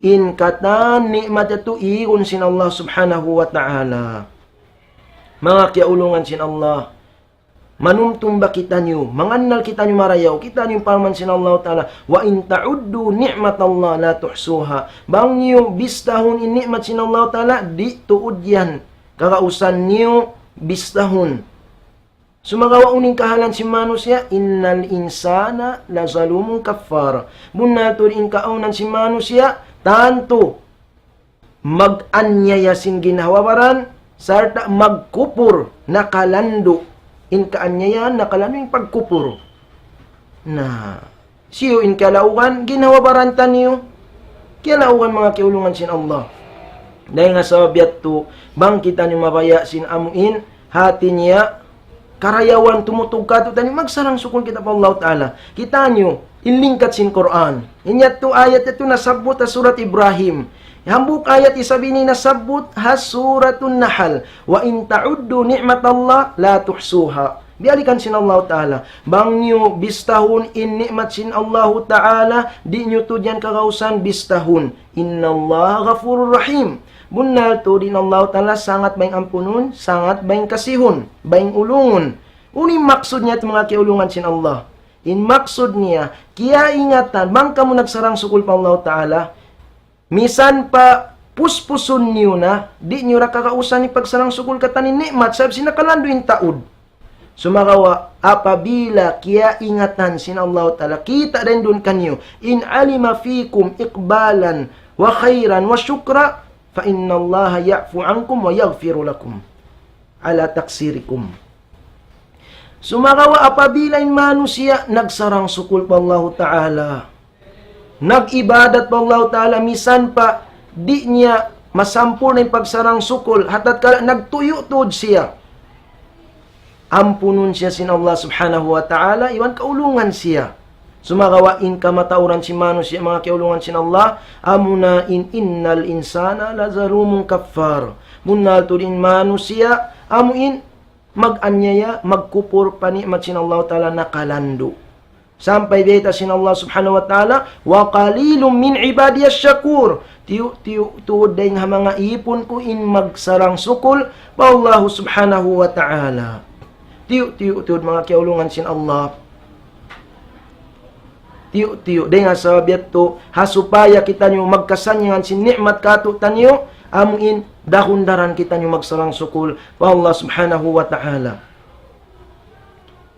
In katan ni'mat yadtu igun sin Allah Subhanahu wa Ta'ala. Manga kiyaulungan sin Allah, manumtum ba kitaniyu, mangannal kitaniyu marayaw, kitaniyu parman sin Allah Ta'ala, وإن تعدوا نعمة الله لا تحصوها. Bang niyu bistahun in ni'mat sin Allah Ta'ala, di' tuud yan kagausan niyu bistahun. Sumagawa' unu in kahalan sin manusiya', إن الإنسان لظلوم كفار. Bunnal tuud in kaawnan sin manusiya', tantu mag-anyaya sin ginhawa-baran, sarta' magkupur, nakalandu'. In kaanyayahan, nakalandu' in pagkupur. Na, siyu in kiyalaugan, ginhawa-baran taniyu. Kiyalaugan manga kiyaulungan sin Allah. Dayn ha sabab yadtu, bang kitaniyu mabaya' sin amu in, hati niya, karayawan tumutug kātu'niyu, magsarang sukul kita pa Allah Ta'ala. Kitaniyu, in lingkat sin Qur'an. In yadtu ayat yadtu nasabbut ha surat Ibrahim. Hambuuk ayat isab ini nasabbut ha suratun Nahl. وإن تعدوا نعمة الله لا تحصوها. Biyalikan sin Allah Ta'ala. Bang niyu bistahun in ni'mat sin Allah Ta'ala, di' niyu tuud yan kagausan bistahun. إن الله غفور رحيم. Bunnal tuud in Allah Ta'ala sangat bayng ampunun, sangat bayng kasihun, bayng ulungun. Unu in maksud niya yadtu manga kiyaulungan sin Allah? In maksud niya, kiyaingatan, bang kamu nagsarang sukul pa Allah Ta'ala, misan pa puspusun niyu na, di' niyu da kagausan in pagsarang sukul katan in ni'mat, sabab sin nakalandu' in taud. Sumagawa', apabila kiyaingatan sin Allah Ta'ala, kita' dayn duun kaniyu, إن علم فيكم إقبالا وخيرا وشكرا فإن الله يعفو عنكم ويغفر لكم على تقصيركم. Sumagawa' apabila in manusiya' nagsarang sukul pa Allahu Ta'ala, nag-ibadat pa Allahu Ta'ala, misan pa di' niya masampurna' in pagsarang sukul, ha tatkala nagtuyu' tuud siya. Ampunun siya sin Allah Subhanahu wa Ta'ala, iban kaulungan siya. Sumagawa' in kamatauran sin manusiya', manga kiyaulungan sin Allah, amuna in إن الإنسان لظلوم كفار. Bunnal tuud in manusiya', amu in mag-anyaya, magkupur pa ni'mat sin Allah Ta'ala nakalandu'. Sampay bayta' sin Allah Subhanahu wa Ta'ala, وقليل من عبادي الشكور. Tiyu'-tiyu' tuud dayn ha manga īpun ku in magsarang sukul pa Allah Subhanahu wa Ta'ala. Tiyu'-tiyu' tuud manga kiyaulungan sin Allah. Tiyu'-tiyu'. Dayn ha sabab yadtu, ha supaya kitaniyu magkasannyangan sin ni'mat kātu'niyu, amu in dahun daran kitaniyu magsarang sukul pa Allah Subhanahu wa Ta'ala.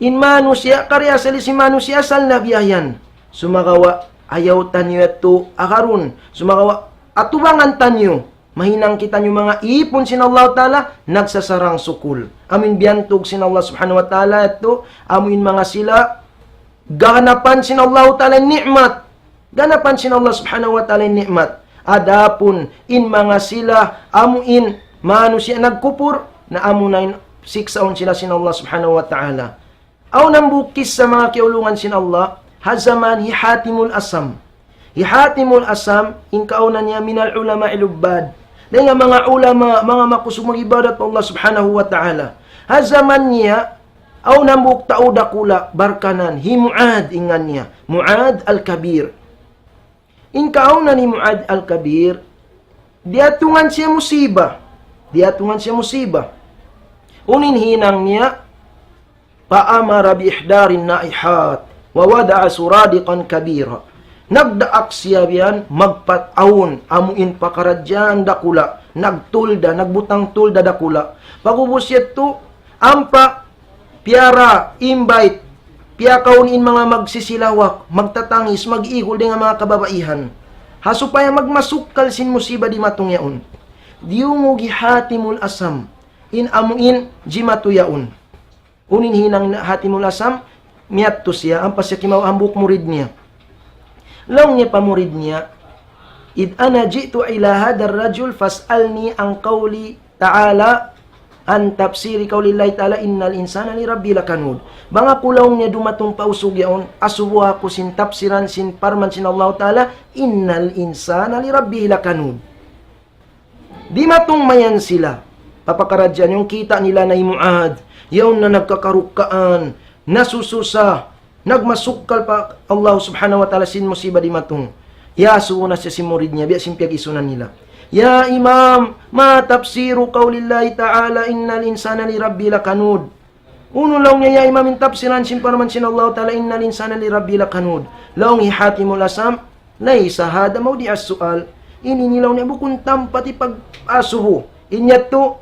In manusiya', kari asal sin manusiya', asal na biya' yan. Sumagawa', ayaw taniyu yadtu agarun. Sumagawa', atubangan taniyu. Mahinang kitaniyu manga īpun sin Allah Ta'ala, nagsasarang sukul. Amu in biyantug sin Allah Subhanahu wa Ta'ala yadtu, amu in manga sila, ganapan sin Allah Ta'ala in ni'mat. Ganapan sin Allah Subhanahu wa Ta'ala in ni'mat. Adapun in manga sila amu in manusiya' nagkupur, na amu na in siksaun sila sin Allah Subhanahu wa Ta'ala. Awn hambuuk kissa, manga kiyaulungan sin Allah, ha jaman hi Hatimul Asam. Hi Hatimul Asam, in kaawnan niya minal ulama'il ubbad. Dayn ha manga ulama, manga makusug mag-ibadat pa Allah Subhanahu wa Ta'ala. Ha jaman niya, awn hambuuk tau dakula', barkanan, hi Mu'ad in ngan niya. Mu'ad Al-Kabir. In kaawnan hi Mu'ad Al-Kabir, diyatungan siya musiba. Diyatungan siya musiba. Unu in hinang niya, فأمر بإحضار النائحات ووضع سرادقا كبيرة. Nagdaak siya biya' yan, magpatawn, amu in pakaradjaan dakula', nagtulda, nagbutang tulda dakula'. Pag'ubus yadtu, ampa piyara, invite, piyakaun in manga magsisilawak, magtatangis, mag-ihul dayn ha manga kababaihan. Ha supaya magmasukkal sin musiba dimatung yaun. Diyungug hi Hatimul Asam, in amu in jimatu yaun. Unu in hinang hi Hatimul Asam, miyadtu siya, ampa siya kimawa' hambuuk murid niya. Laung niya pa murid niya, إذ أنا جئت إلى هذا الرجل فاسألني عن قوله تعالى عن تفسير قول الله تعالى إن الإنسان لربه لكنود. Bang aku, laung niya, dumatung pa usug yaun, asubu aku sin tafsiran sin parman sin Allah Ta'ala, إن الإنسان لربه لكنود. Dimatung mayan sila. Papakaradjaan, yung kita' nila na hi Mu'ad, yaun na nagkakarukkaan, nasususa, nagmasukkal pa Allah Subhanahu wa Ta'ala sin musiba dimatung. Iyasubu na siya sin murid niya, biya' sin piyag-isunan nila. يا إمام، ما تفسير قول الله تعالى إن الإنسان لربه لكنود؟ Unu, laung niya, ya Imam, in tafsiran sin parman sin Allah Ta'ala, إن الإنسان لربه لكنود. Laung hi Hatimul Asam, ليس هذا موضع السؤال. Ini, ini, laung niya, bukun tampat hipag-asubu. In yadtu,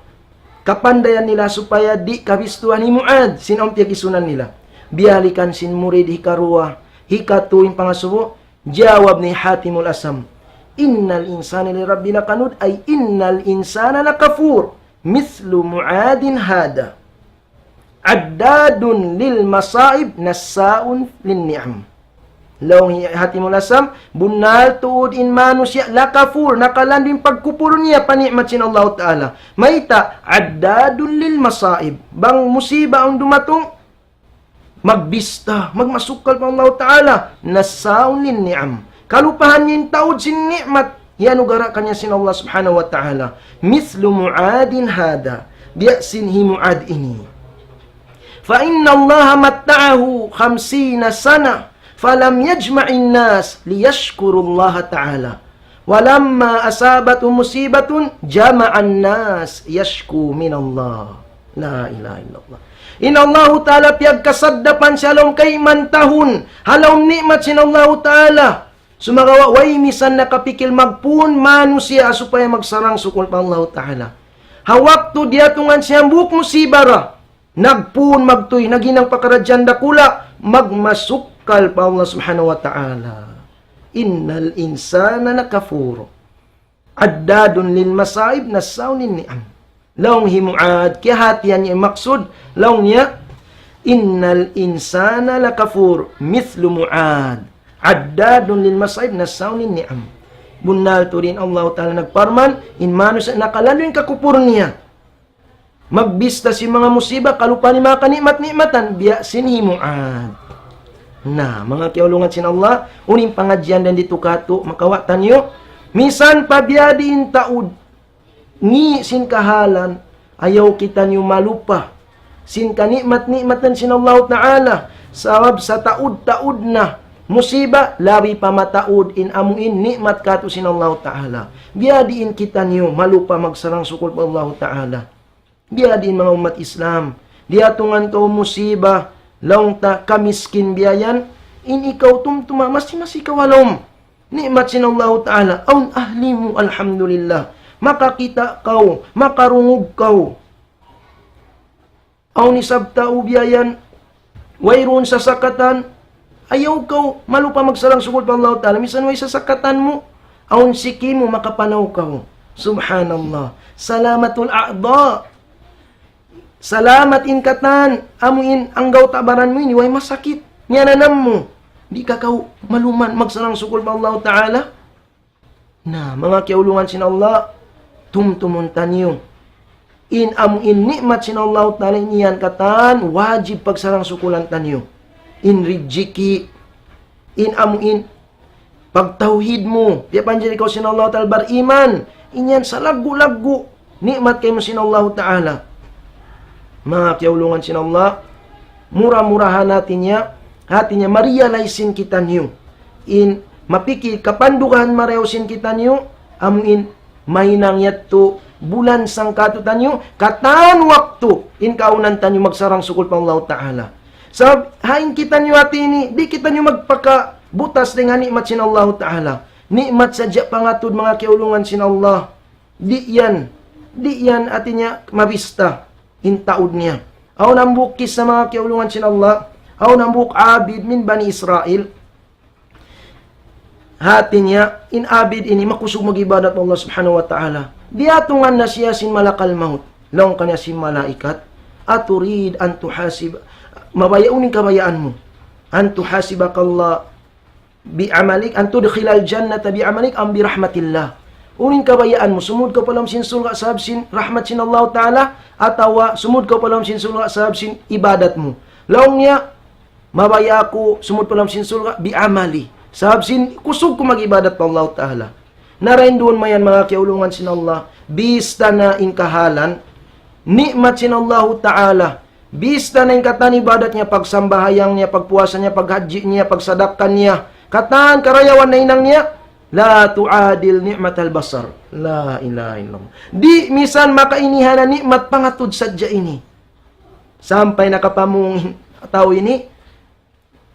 kapandayan nila supaya di' kabistuhan hi Mu'ad sin awn piyag-isunan nila. Biyalikan sin murid hikaruwa, hikatu in pangasubu, jawab hi Hatimul Asam, إن الإنسان لربه لكنود, أي إن الإنسان لكفور مثل معاذ هذا. عداد للمصائب نساء للنعم. Laung hi Hatimul Asam, bunnal tuud in manusiya' لكفور, nakalandu' in pagkupur niya pa ni'mat sin Allahu Ta'ala. Mayta', عداد للمصائب. Bang musiba awn dumatung, magbista, magmasukkal pa Allahu Ta'ala, نساء للنعم. Kalupahan niya in taud sin ni'mat, iyanugara kaniya sin Allah Subhanahu wa Ta'ala. مثل معاذ هذا. Biya' sin hi Mu'ad ini. فإن الله متعه خمسين سنة فلم يجمع الناس ليشكروا الله تعالى. ولما أصابته مصيبة جمع الناس يشكو من الله. La ilaha illallah. In Allahu Ta'ala piyagkasaddapan siya ha lawm kayman tahun, ha lawm ni'mat sin Allahu Ta'ala. Sumagawa' way misan nakapikil magpun manusiya' supaya magsarang-sukul pa Allahu Ta'ala. Ha waktu diyatungan siya hambuuk musiba ra, nagpun magtuy, naghinang pakaradjaan dakula', magmasukkal pa Allah Subhanahu wa Ta'ala. إن الإنسان لكفور. عداد للمصائب نساء للنعم. Laung hi Mu'ad, kiyahatihan niya in maksud, laung niya, إن الإنسان لكفور مثل معاذ. عداد للمصائب نساء للنعم. Bunnal tuud in Allahu Ta'ala nagparman, in manusiya' nakalandu' in kakupur niya. Magbista sin manga musiba, kalupahan in manga kani'mat-ni'matan, biya' sin hi Mu'ad. Na, manga kiyaulungan sin Allah, unu in pangadjian dayn didtu katu', makawa' taniyu. Misan pa biya' diin taud, ngi' sin kahalan, ayaw kitaniyu malupa sin kani'mat-ni'matan sin Allahu Ta'ala. Sabab sataud-taud na musiba, labi pa mataud in amu in ni'mat katu' sin Allahu Ta'ala. Biya' diin kitaniyu malupa magsarang-sukul pa Allahu Ta'ala. Biya' diin manga ummat Islam. Diyatungan kaw musiba, laung ta kamiskin biya' yan, in ikaw tumtuma, masi-masi kaw ha lawm ni'mat sin Allahu Ta'ala, awn ahli mu, alhamdulillah. Makakita' kaw, makarungug kaw. Awn isab tau biya' yan, wayruun sasakatan, ayaw kaw malupa magsarang-sukul pa Allahu Ta'ala. Misan way sasakatan mu, awn siki mu, makapanaw kaw. Subhanallah. سلامة الأعضاء. Salamat in katan, amu in anggawta' baran mu ini, way masakit. Niyananam mu. Di' ka kaw maluman magsarang-sukul pa Allahu Ta'ala. Na, manga kiyaulungan sin Allah, tumtumun taniyu. In amu in ni'mat sin Allah Ta'ala ini yan katan, wajib pagsarang-sukulan taniyu. In rijiki, in amu in pagtawhid mu, piyapanjari kaw sin Allah Ta'ala bariman, in yan salaggu'-laggu' ni'mat kaymu sin Allah Ta'ala. Manga kiyaulungan sin Allah, mura-murahan hati niya, hati niya ma-realize sin kitaniyu. In mapikil, kapandugahan marayaw sin kitaniyu, amu in mahinang yadtu bulan sangkatu taniyu, katan waktu in kaunan taniyu magsarang-sukul pa Allah Ta'ala. Sabab, ha in kitaniyu hati ini, di' kitaniyu magpakabutas dayn ha ni'mat sin Allah Ta'ala. Ni'mat sadja pangatud manga kiyaulungan sin Allah. Di' yan, di' yan hati niya mabista in taud niya. Awn hambuuk kissa manga kiyaulungan sin Allah, awn hambuuk abid min Bani Israil. Hati niya, in abid ini makusug mag-ibadat pa Allah Subhanahu wa Ta'ala. Diyatungan na siya sin malakal maut. Laung kaniya sin malaikat, "Aturid an tuhasib, mabaya' unu in kabayaan mu? An tuhasibakallah bi amalik, an tudkhilal jannata bi amalik am bi rahmatillah?" Unu in kabayaan mu, sumud kaw pa lawm sin surga' sabab sin rahmat sin Allah Ta'ala, atawa sumud kaw pa lawm sin surga' sabab sin ibadat mu? Laung niya, "Mabaya' aku sumud pa lawm sin surga' bi amali, sabab sin kusug ku mag-ibadat pa Allah Ta'ala." Na dayn duun mayan manga kiyaulungan sin Allah, bista na in kahalan, ni'mat sin Allah Ta'ala, bista na in katan ibadat niya, pagsambahayang niya, pagpuasa niya, paghajji niya, pagsadakka niya, katan karayawan nahinang niya, la tu'adil ni'matal basar. La ilaha illallah. Di' misan makainihan na ni'mat pangatud sadja ini. Sampay nakapamung in tau ini,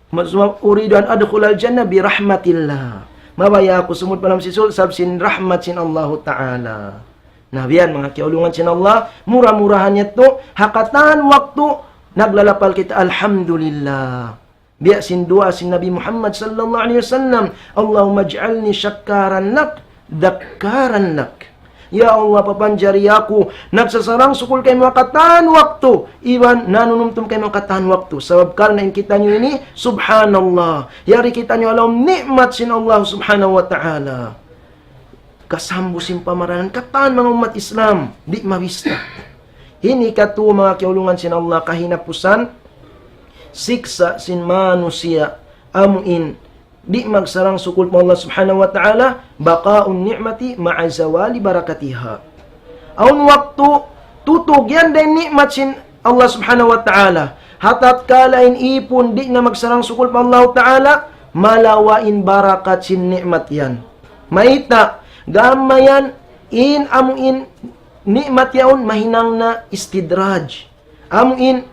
mas-, uridu an adkhulal jannah bi rahmatillah. Mabaya' aku sumud pa lawm sin surga' sabab sin rahmat sin Allahu Ta'ala. Na biya' yan manga kiyaulungan sin Allah, mura-murahan yadtu, ha katan waktu, naglalapal kita, alhamdulillah. Biya' sin duwaa sin Nabi Muhammad sallallahu alayhi wasallam, "Allahumma ij'alni shakkaran lak, dhakkaran lak." Ya Allah, papanjari aku, nagsasarang-sukul kaymu ha katan waktu, iban nanunumtum kaymu ha katan waktu. Sabab karna' in kitaniyu ini, subhanallah. Yari kitaniyu ha lawm ni'mat sin Allah Subhanahu wa Ta'ala. Kasambu sin pamaranan katan manga ummat Islam, di' mabista. Ini katu manga kiyaulungan sin Allah kahinapusan, siksa' sin manusiya' amu in di' magsarang-sukul pa Allah Subhanahu wa Ta'ala, baqa'un ni'mati ma'a zawali barakatiha. Awn waktu tutug yan dayn ni'mat sin Allah Subhanahu wa Ta'ala. Ha tatkala in ipun di' na magsarang-sukul pa Allah Ta'ala, malawa' in barakat sin ni'mat yan. Mayta', gam mayan in amu in ni'mat yaun mahinang na istidraj. Amu in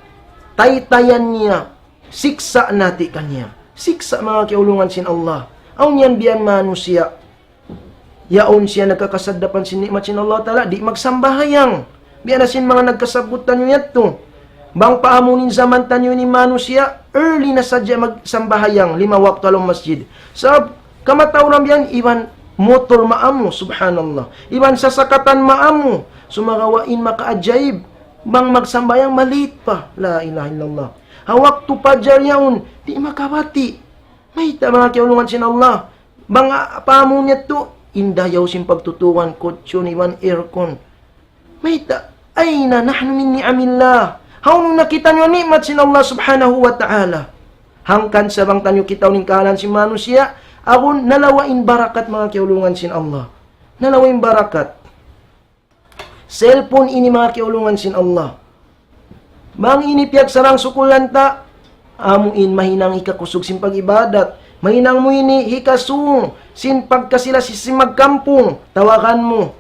taytayan niya, siksa' nati' kaniya. Siksa' manga kiyaulungan sin Allah. Awn yan biya' manusiya'. Yaun siya nagkakasaddapan sin ni'mat sin Allah Ta'ala, di' magsambahayang. Biya' na sin manga nagkasabbut taniyu yadtu. Bang pa amu in jaman taniyu ini manusiya', early na sadja magsambahayang, lima waktu ha lawm masjid. Sabab, kamatauran biya' yan, iban motor maamu, subhanallah. Iban sasakatan maamu, sumagawa' in makaajaib, bang magsambahayang, ma-late pa. La ilaha illallah. Ha waktu pajar yaun, di' makabati'. Mayta' manga kiyaulungan sin Allah. Bang, ah, pa amu yadtu, in dayaw sin pagtutukan, kutsun iban aircon. Mayta', ayna nahnu min ni'amillah? Hawnu na kitaniyu ni'mat sin Allah Subhanahu wa Ta'ala? Hangkan sa bang taniyu kitaun in kahalan sin manusiya', agun nalawa' in barakat manga kiyaulungan sin Allah. Nalawa' in barakat. Cellphone ini manga kiyaulungan sin Allah. Bang ini piyagsarang-sukulan ta, amu in mahinang hikakusug sin pag-ibadat. Mahinang mu ini hikasung sin pagkasila sin, sin magkampung. Tawagan mu.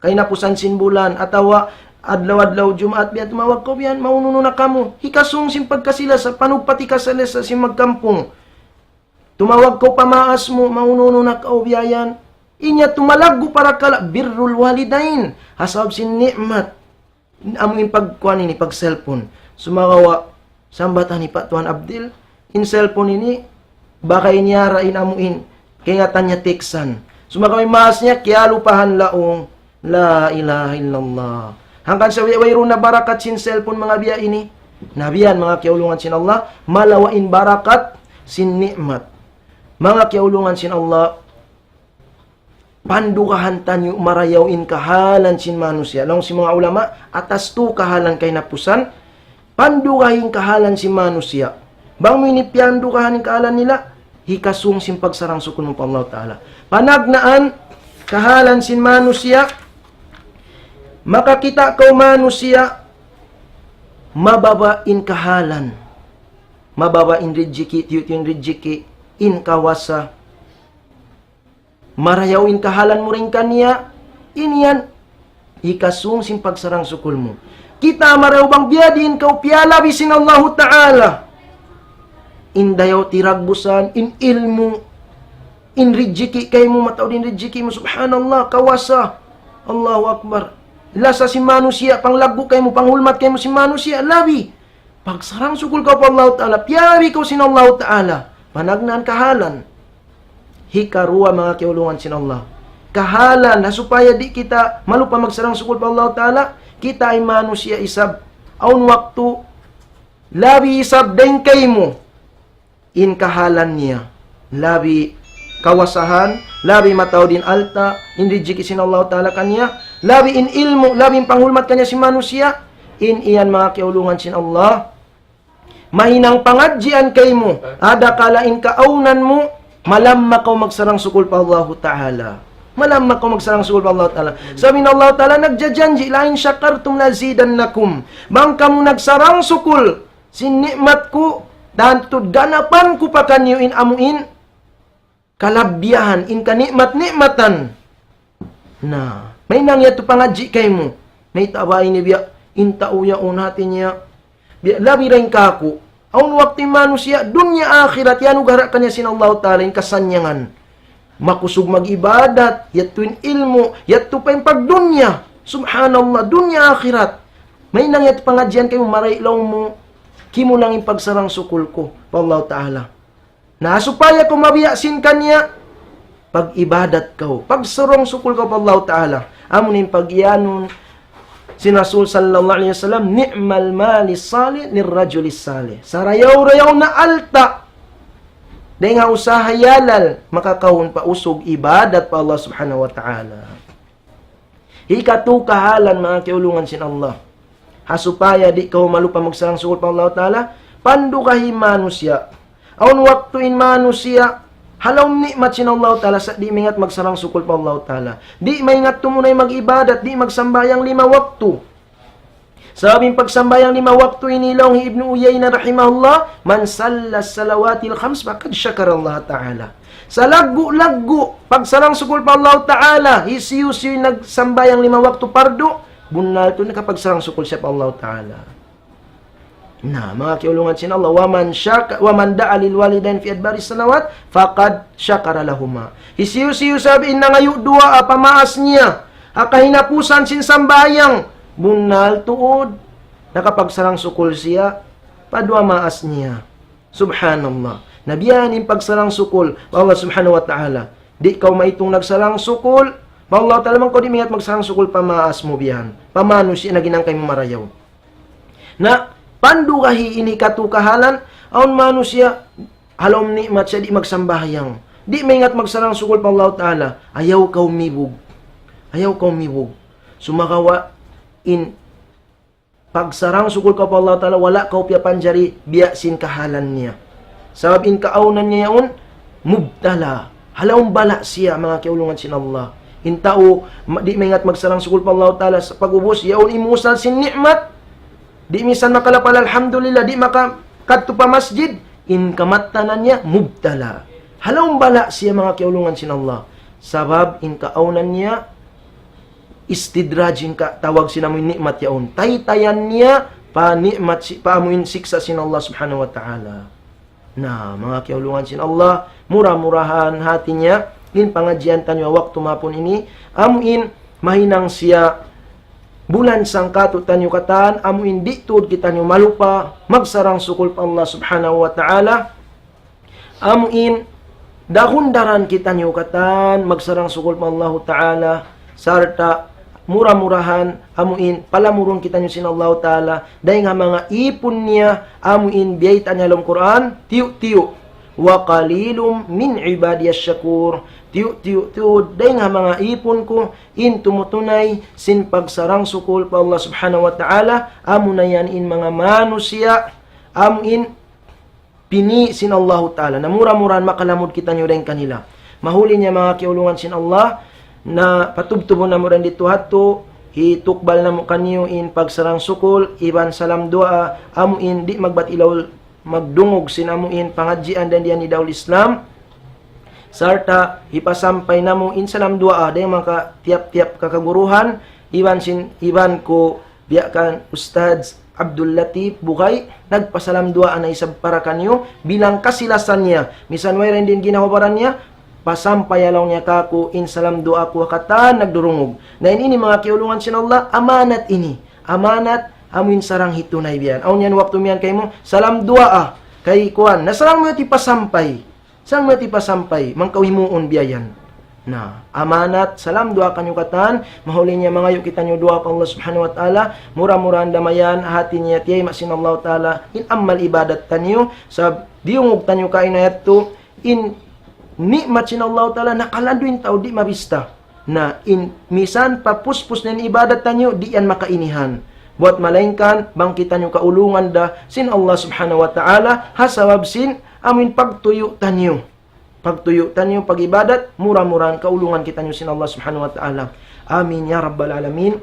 Kahinapusan sin bulan, atawa adlaw-adlaw Jumaat, biya' tumawag kaw biya' yan, maunu-unu na kamu. Hikasung sin pagkasila sa, panugpat hikasila sa sin magkampung. Tumawag kaw pa maas mu, maunu-unu na kaw biya' yan. Inya tumalaggu' parakala' birrul walidain. Ha sabab sin ni'mat. Amu in pagkuan ini, pag-cellphone. Sumagawa', sambatan ni pa Tuan Abdil, in cellphone ini, baka ini ara in amu in, kaingatan niya teksan. Sumagawa' in maas niya, kiyalupahan laung, la ilaha illallah. Hangkan sa way-, wayruun na barakat sin cellphone manga biya' ini. Na biya' yan manga kiyaulungan sin Allah, malawa' in barakat sin ni'mat. Manga kiyaulungan sin Allah, Pandugahan taniyu marayaw in kahalan sin manusiya'. Laung sin manga ulama, atas tu kahalan kahinapusan, pandugahi in kahalan sin manusiya'. Bang mu ini piyandugahan in kahalan nila, hikasung sin pagsarang-sukul mu pa Allah Ta'ala. Panagnaan, kahalan sin manusiya', makakita' kaw manusiya', mababa' in kahalan. Mababa' in rijiki', tiyu'-tiyu' in rijiki', in kawasa. Marayaw in kahalan mu dayn kaniya, in yan, hikasung sin pagsarang-sukul mu. Kita' marayaw bang biyadiin kaw piyalabi sin Allahu Ta'ala. In dayaw tiragbusan, in ilmu', in rijiki' kaymu, mataud in rijiki' mu, subhanallah, kawasa. Allahu Akbar. Lasa sin manusiya', panglaggu' kaymu, panghulmat kaymu sin manusiya', labi. Pagsarang-sukul kaw pa Allahu Ta'ala, piyari kaw sin Allahu Ta'ala, panagnaan kahalan. Hikaruwa, manga kiyaulungan sin Allah. Kahalan, ha supaya di' kita malupa magsarang-sukul pa Allahu Ta'ala, kita in manusiya' isab. Awn waktu, labi isab dayn kaymu in kahalan niya. Labi kawasahan, labi mataud in alta', in rijiki' sin Allahu Ta'ala kaniya, labi in ilmu', labi in panghulmat kaniya sin manusiya', in iyan manga kiyaulungan sin Allah. Mahinang pangadjian kaymu, adakala in kaawnan mu, malamma kaw magsarang-sukul pa Allahu Ta'ala. Malamma kaw magsarang-sukul pa Allahu Ta'ala. Sabab in Allahu Ta'ala nagjajanji', لئن شكرتم لأزيدنكم. Bang kamu nagsarang-sukul, sin ni'mat ku, tantu ganapan ku pa kaniyu in amu in kalabbihan, in kani'mat-ni'matan. Na, mahinang yadtu pangadji' kaymu. Mayta' ba ini biya', in tau yaun hati niya. Biya', labi dayn kāku'. Awn waktu in manusiya', dunya akhirat, iyanugara' kaniya sin Allahu Ta'ala, in kasannyangan. Makusug mag-ibadat, yadtu in ilmu', yadtu pa in pagdunya. Subhanallah, dunya akhirat. Mahinang yadtu pangadjian kaymu, marayaw laung mu, kimulang in pagsarang-sukul ku pa Allahu Ta'ala. Na, supaya kaw mabiya' sin kaniya, pag-ibadat kaw, pagsarang-sukul kaw pa Allahu Ta'ala. Amu in pag-iyanun sin Rasul sallallahu alayhi wasallam, نعم المال الصالح للرجل الصالح. Sarayaw-rayaw na alta'. Dayn ha usaha halal, makakahun pa usug ibadat pa Allah Subhanahu wa Ta'ala. Hikatu kahalan, manga kiyaulungan sin Allah. Ha supaya di' kaw malupa magsarang-sukul pa Allah Ta'ala, pandugahi manusiya'. Awn waktu in manusiya', ha lawm ni'mat sin Allah Ta'ala, sa' di' maingat magsarang-sukul pa Allah Ta'ala. Di' maingat tumunay mag-ibadat, di' magsambahayang lima waktu. Sabab in pagsambahayang lima waktu ini laung hi Ibnu Uyayna rahimahullah, من صلى الصلوات الخمس فقد شكر الله تعالى. Salaggu'-laggu', pagsarang-sukul pa Allah Ta'ala, hisiyu-siyu in nagsambahayang lima waktu pardu, bunnal tuud nakapagsarang-sukul siya pa Allah Ta'ala. Na, manga kiyaulungan sin Allah, ومن شك-، ومن دعا للوالدين في أدبار الصلوات فقد شكر لهما. Hisiyu-siyu isab in nangayu' duwaa pa maas niya, ha kahinapusan sin sambahayang, bunnal tuud, nakapagsarang-sukul siya pa duwa maas niya. Subhanallah. Na biya' ini in pagsarang-sukul pa Allah Subhanahu wa Ta'ala. Di' kaw maitung nagsarang-sukul pa Allah Ta'ala, bang kaw di' maingat magsarang-sukul pa maas mu biya' yan. Pa manusiya' na ginang kaymu marayaw. Na, pandugahi ini katu kahalan, awn manusiya', ha lawm ni'mat siya di' magsambahayang. Di' maingat magsarang-sukul pa Allah Ta'ala. Ayaw kaw mibug. Ayaw kaw mibug. Sumagawa' in pagsarang-sukul kaw pa Allah Ta'ala, wala' kaw piyapanjari biya' sin kahalan niya. Sabab in kaawnan niya yaun, mubtala. Ha lawm bala' siya, manga kiyaulungan sin Allah. In tau, ma-, di' maingat magsarang-sukul pa Allah Ta'ala, sa' pag'ubus, yaun imusal sin ni'mat. Di' misan makalapal alhamdulillah, di' makakadtu pa masjid, in kamattanan niya, mubtala. Ha lawm bala' siya, manga kiyaulungan sin Allah. Sabab in kaawnan niya, istidraj in ka-, tawag sin amu in ni'mat yaun. Taytayan niya pa ni'mat si-, pa amu in siksa' sin Allah Subhanahu wa Ta'ala. Na, manga kiyaulungan sin Allah, mura-murahan hati niya, in pangadjian taniyu ha waktu mahapun ini, amu in mahinang siya bulan sangkatu' taniyu katan, amu in di' tuud kitaniyu malupa, magsarang-sukul pa Allah Subhanahu wa Ta'ala, amu in dahundaran kitaniyu katan, magsarang-sukul pa Allahu Ta'ala, sarta' mura-murahan, amu in palamurun kitaniyu sin Allahu Ta'ala, dayng ha manga ipun niya, amu in biyayta' niya ha lawm Qur'an, tiyu'-tiyu'. وقليل من عبادي الشكور. Tiyu'-tiyu' tuud dayn ha manga ipun ku in tumutunay sin pagsarang-sukul pa Allah Subhanahu wa Ta'ala, amuna yan in manga manusiya', amu in pini' sin Allahu Ta'ala. Na mura-murahan makalamud kitaniyu dayn kanila. Mahuli niya manga kiyaulungan sin Allah, na patubtubun namu' dayn didtu ha yadtu, hitukbal namu' kaniyu in pagsarang-sukul, iban salam duwaa, amu in di' magbat ilaw magdungug sin amu in pangadjian dayn di ha Nidaul Islam, sarta' hipasampay namu' in salam duwaa dayn ha manga tiyap-tiyap kakaguruhan, iban sin, iban ku biya' kan Ustadz Abdul Latif Bugay, nagpasalam duwaa na isab para kaniyu, bilang kasilasan niya. Misan way ra in ginhawa-baran niya, pasampaya laung niya kāku' in salam duwaa ku ha katan nagdurungug. Na in ini manga kiyaulungan sin Allah, amanat ini. Amanat, amu in sarang hitunay biya' yan. Awn yan waktu miyan kaymu, salam duwaa, kay kuwan, na sarang mu yadtu hipasampay. Sarang mu yadtu hipasampay, bang kaw himuun biya' yan. Na, amanat, salam duwaa kaniyu katan, mahuli niya mangayu' kitaniyu duwaa pa Allah Subhanahu wa Ta'ala, mura-murahan da mayan, hati niya tiyayma' sin Allah Ta'ala, in amal ibadat taniyu, sabab diyungug taniyu kaina yadtu, in ni'mat sin Allah Ta'ala, nakalandu' in tau di' mabista. Na in misan papuspus na in ibadat taniyu, di' yan makainihan. Buwat malaingkan, bang kitaniyu kaulungan da sin Allah Subhanahu wa Ta'ala, ha sabab sin amuin pagtuyu' taniyu. Pagtuyu' taniyu, pag-ibadat, mura-murahan kaulungan kitaniyu sin Allah Subhanahu wa Ta'ala. Amin ya Rabbal Alamin.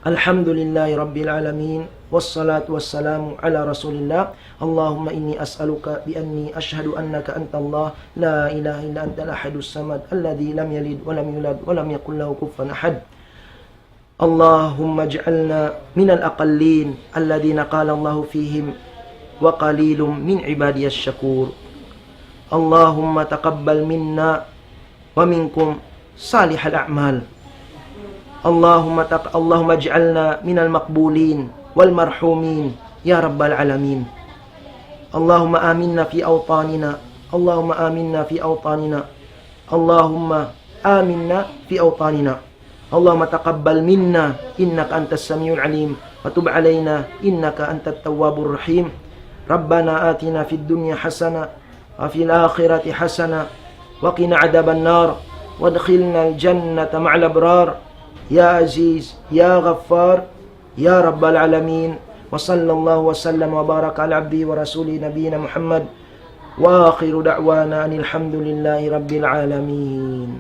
الحمد لله رب العالمين، والصلاة والسلام على رسول الله. اللهم إني أسألك بأني أشهد أنك أنت الله، لا إله إلا أنت الأحد الصمد، الذي لم يلد ولم يولد ولم يكن له كفوا أحد. اللهم اجعلنا من الأقلين الذين قال الله فيهم: وقليل من عبادي الشكور. اللهم تقبل منا ومنكم صالح الأعمال. اللهم تق-، اللهم اجعلنا من المقبولين والمرحومين يا رب العالمين. اللهم آمنا في أوطاننا. اللهم آمنا في أوطاننا. اللهم آمنا في أوطاننا. اللهم تقبل منا إنك أنت السميع العليم، وتب علينا إنك أنت التواب الرحيم. ربنا آتنا في الدنيا حسنة وفي الآخرة حسنة وقنا عذاب النار وأدخلنا الجنة مع الأبرار يا عزيز يا غفار يا رب العالمين. وصلى الله وسلم وبارك على عبده ورسوله نبينا محمد. وآخر دعوانا أن الحمد لله رب العالمين.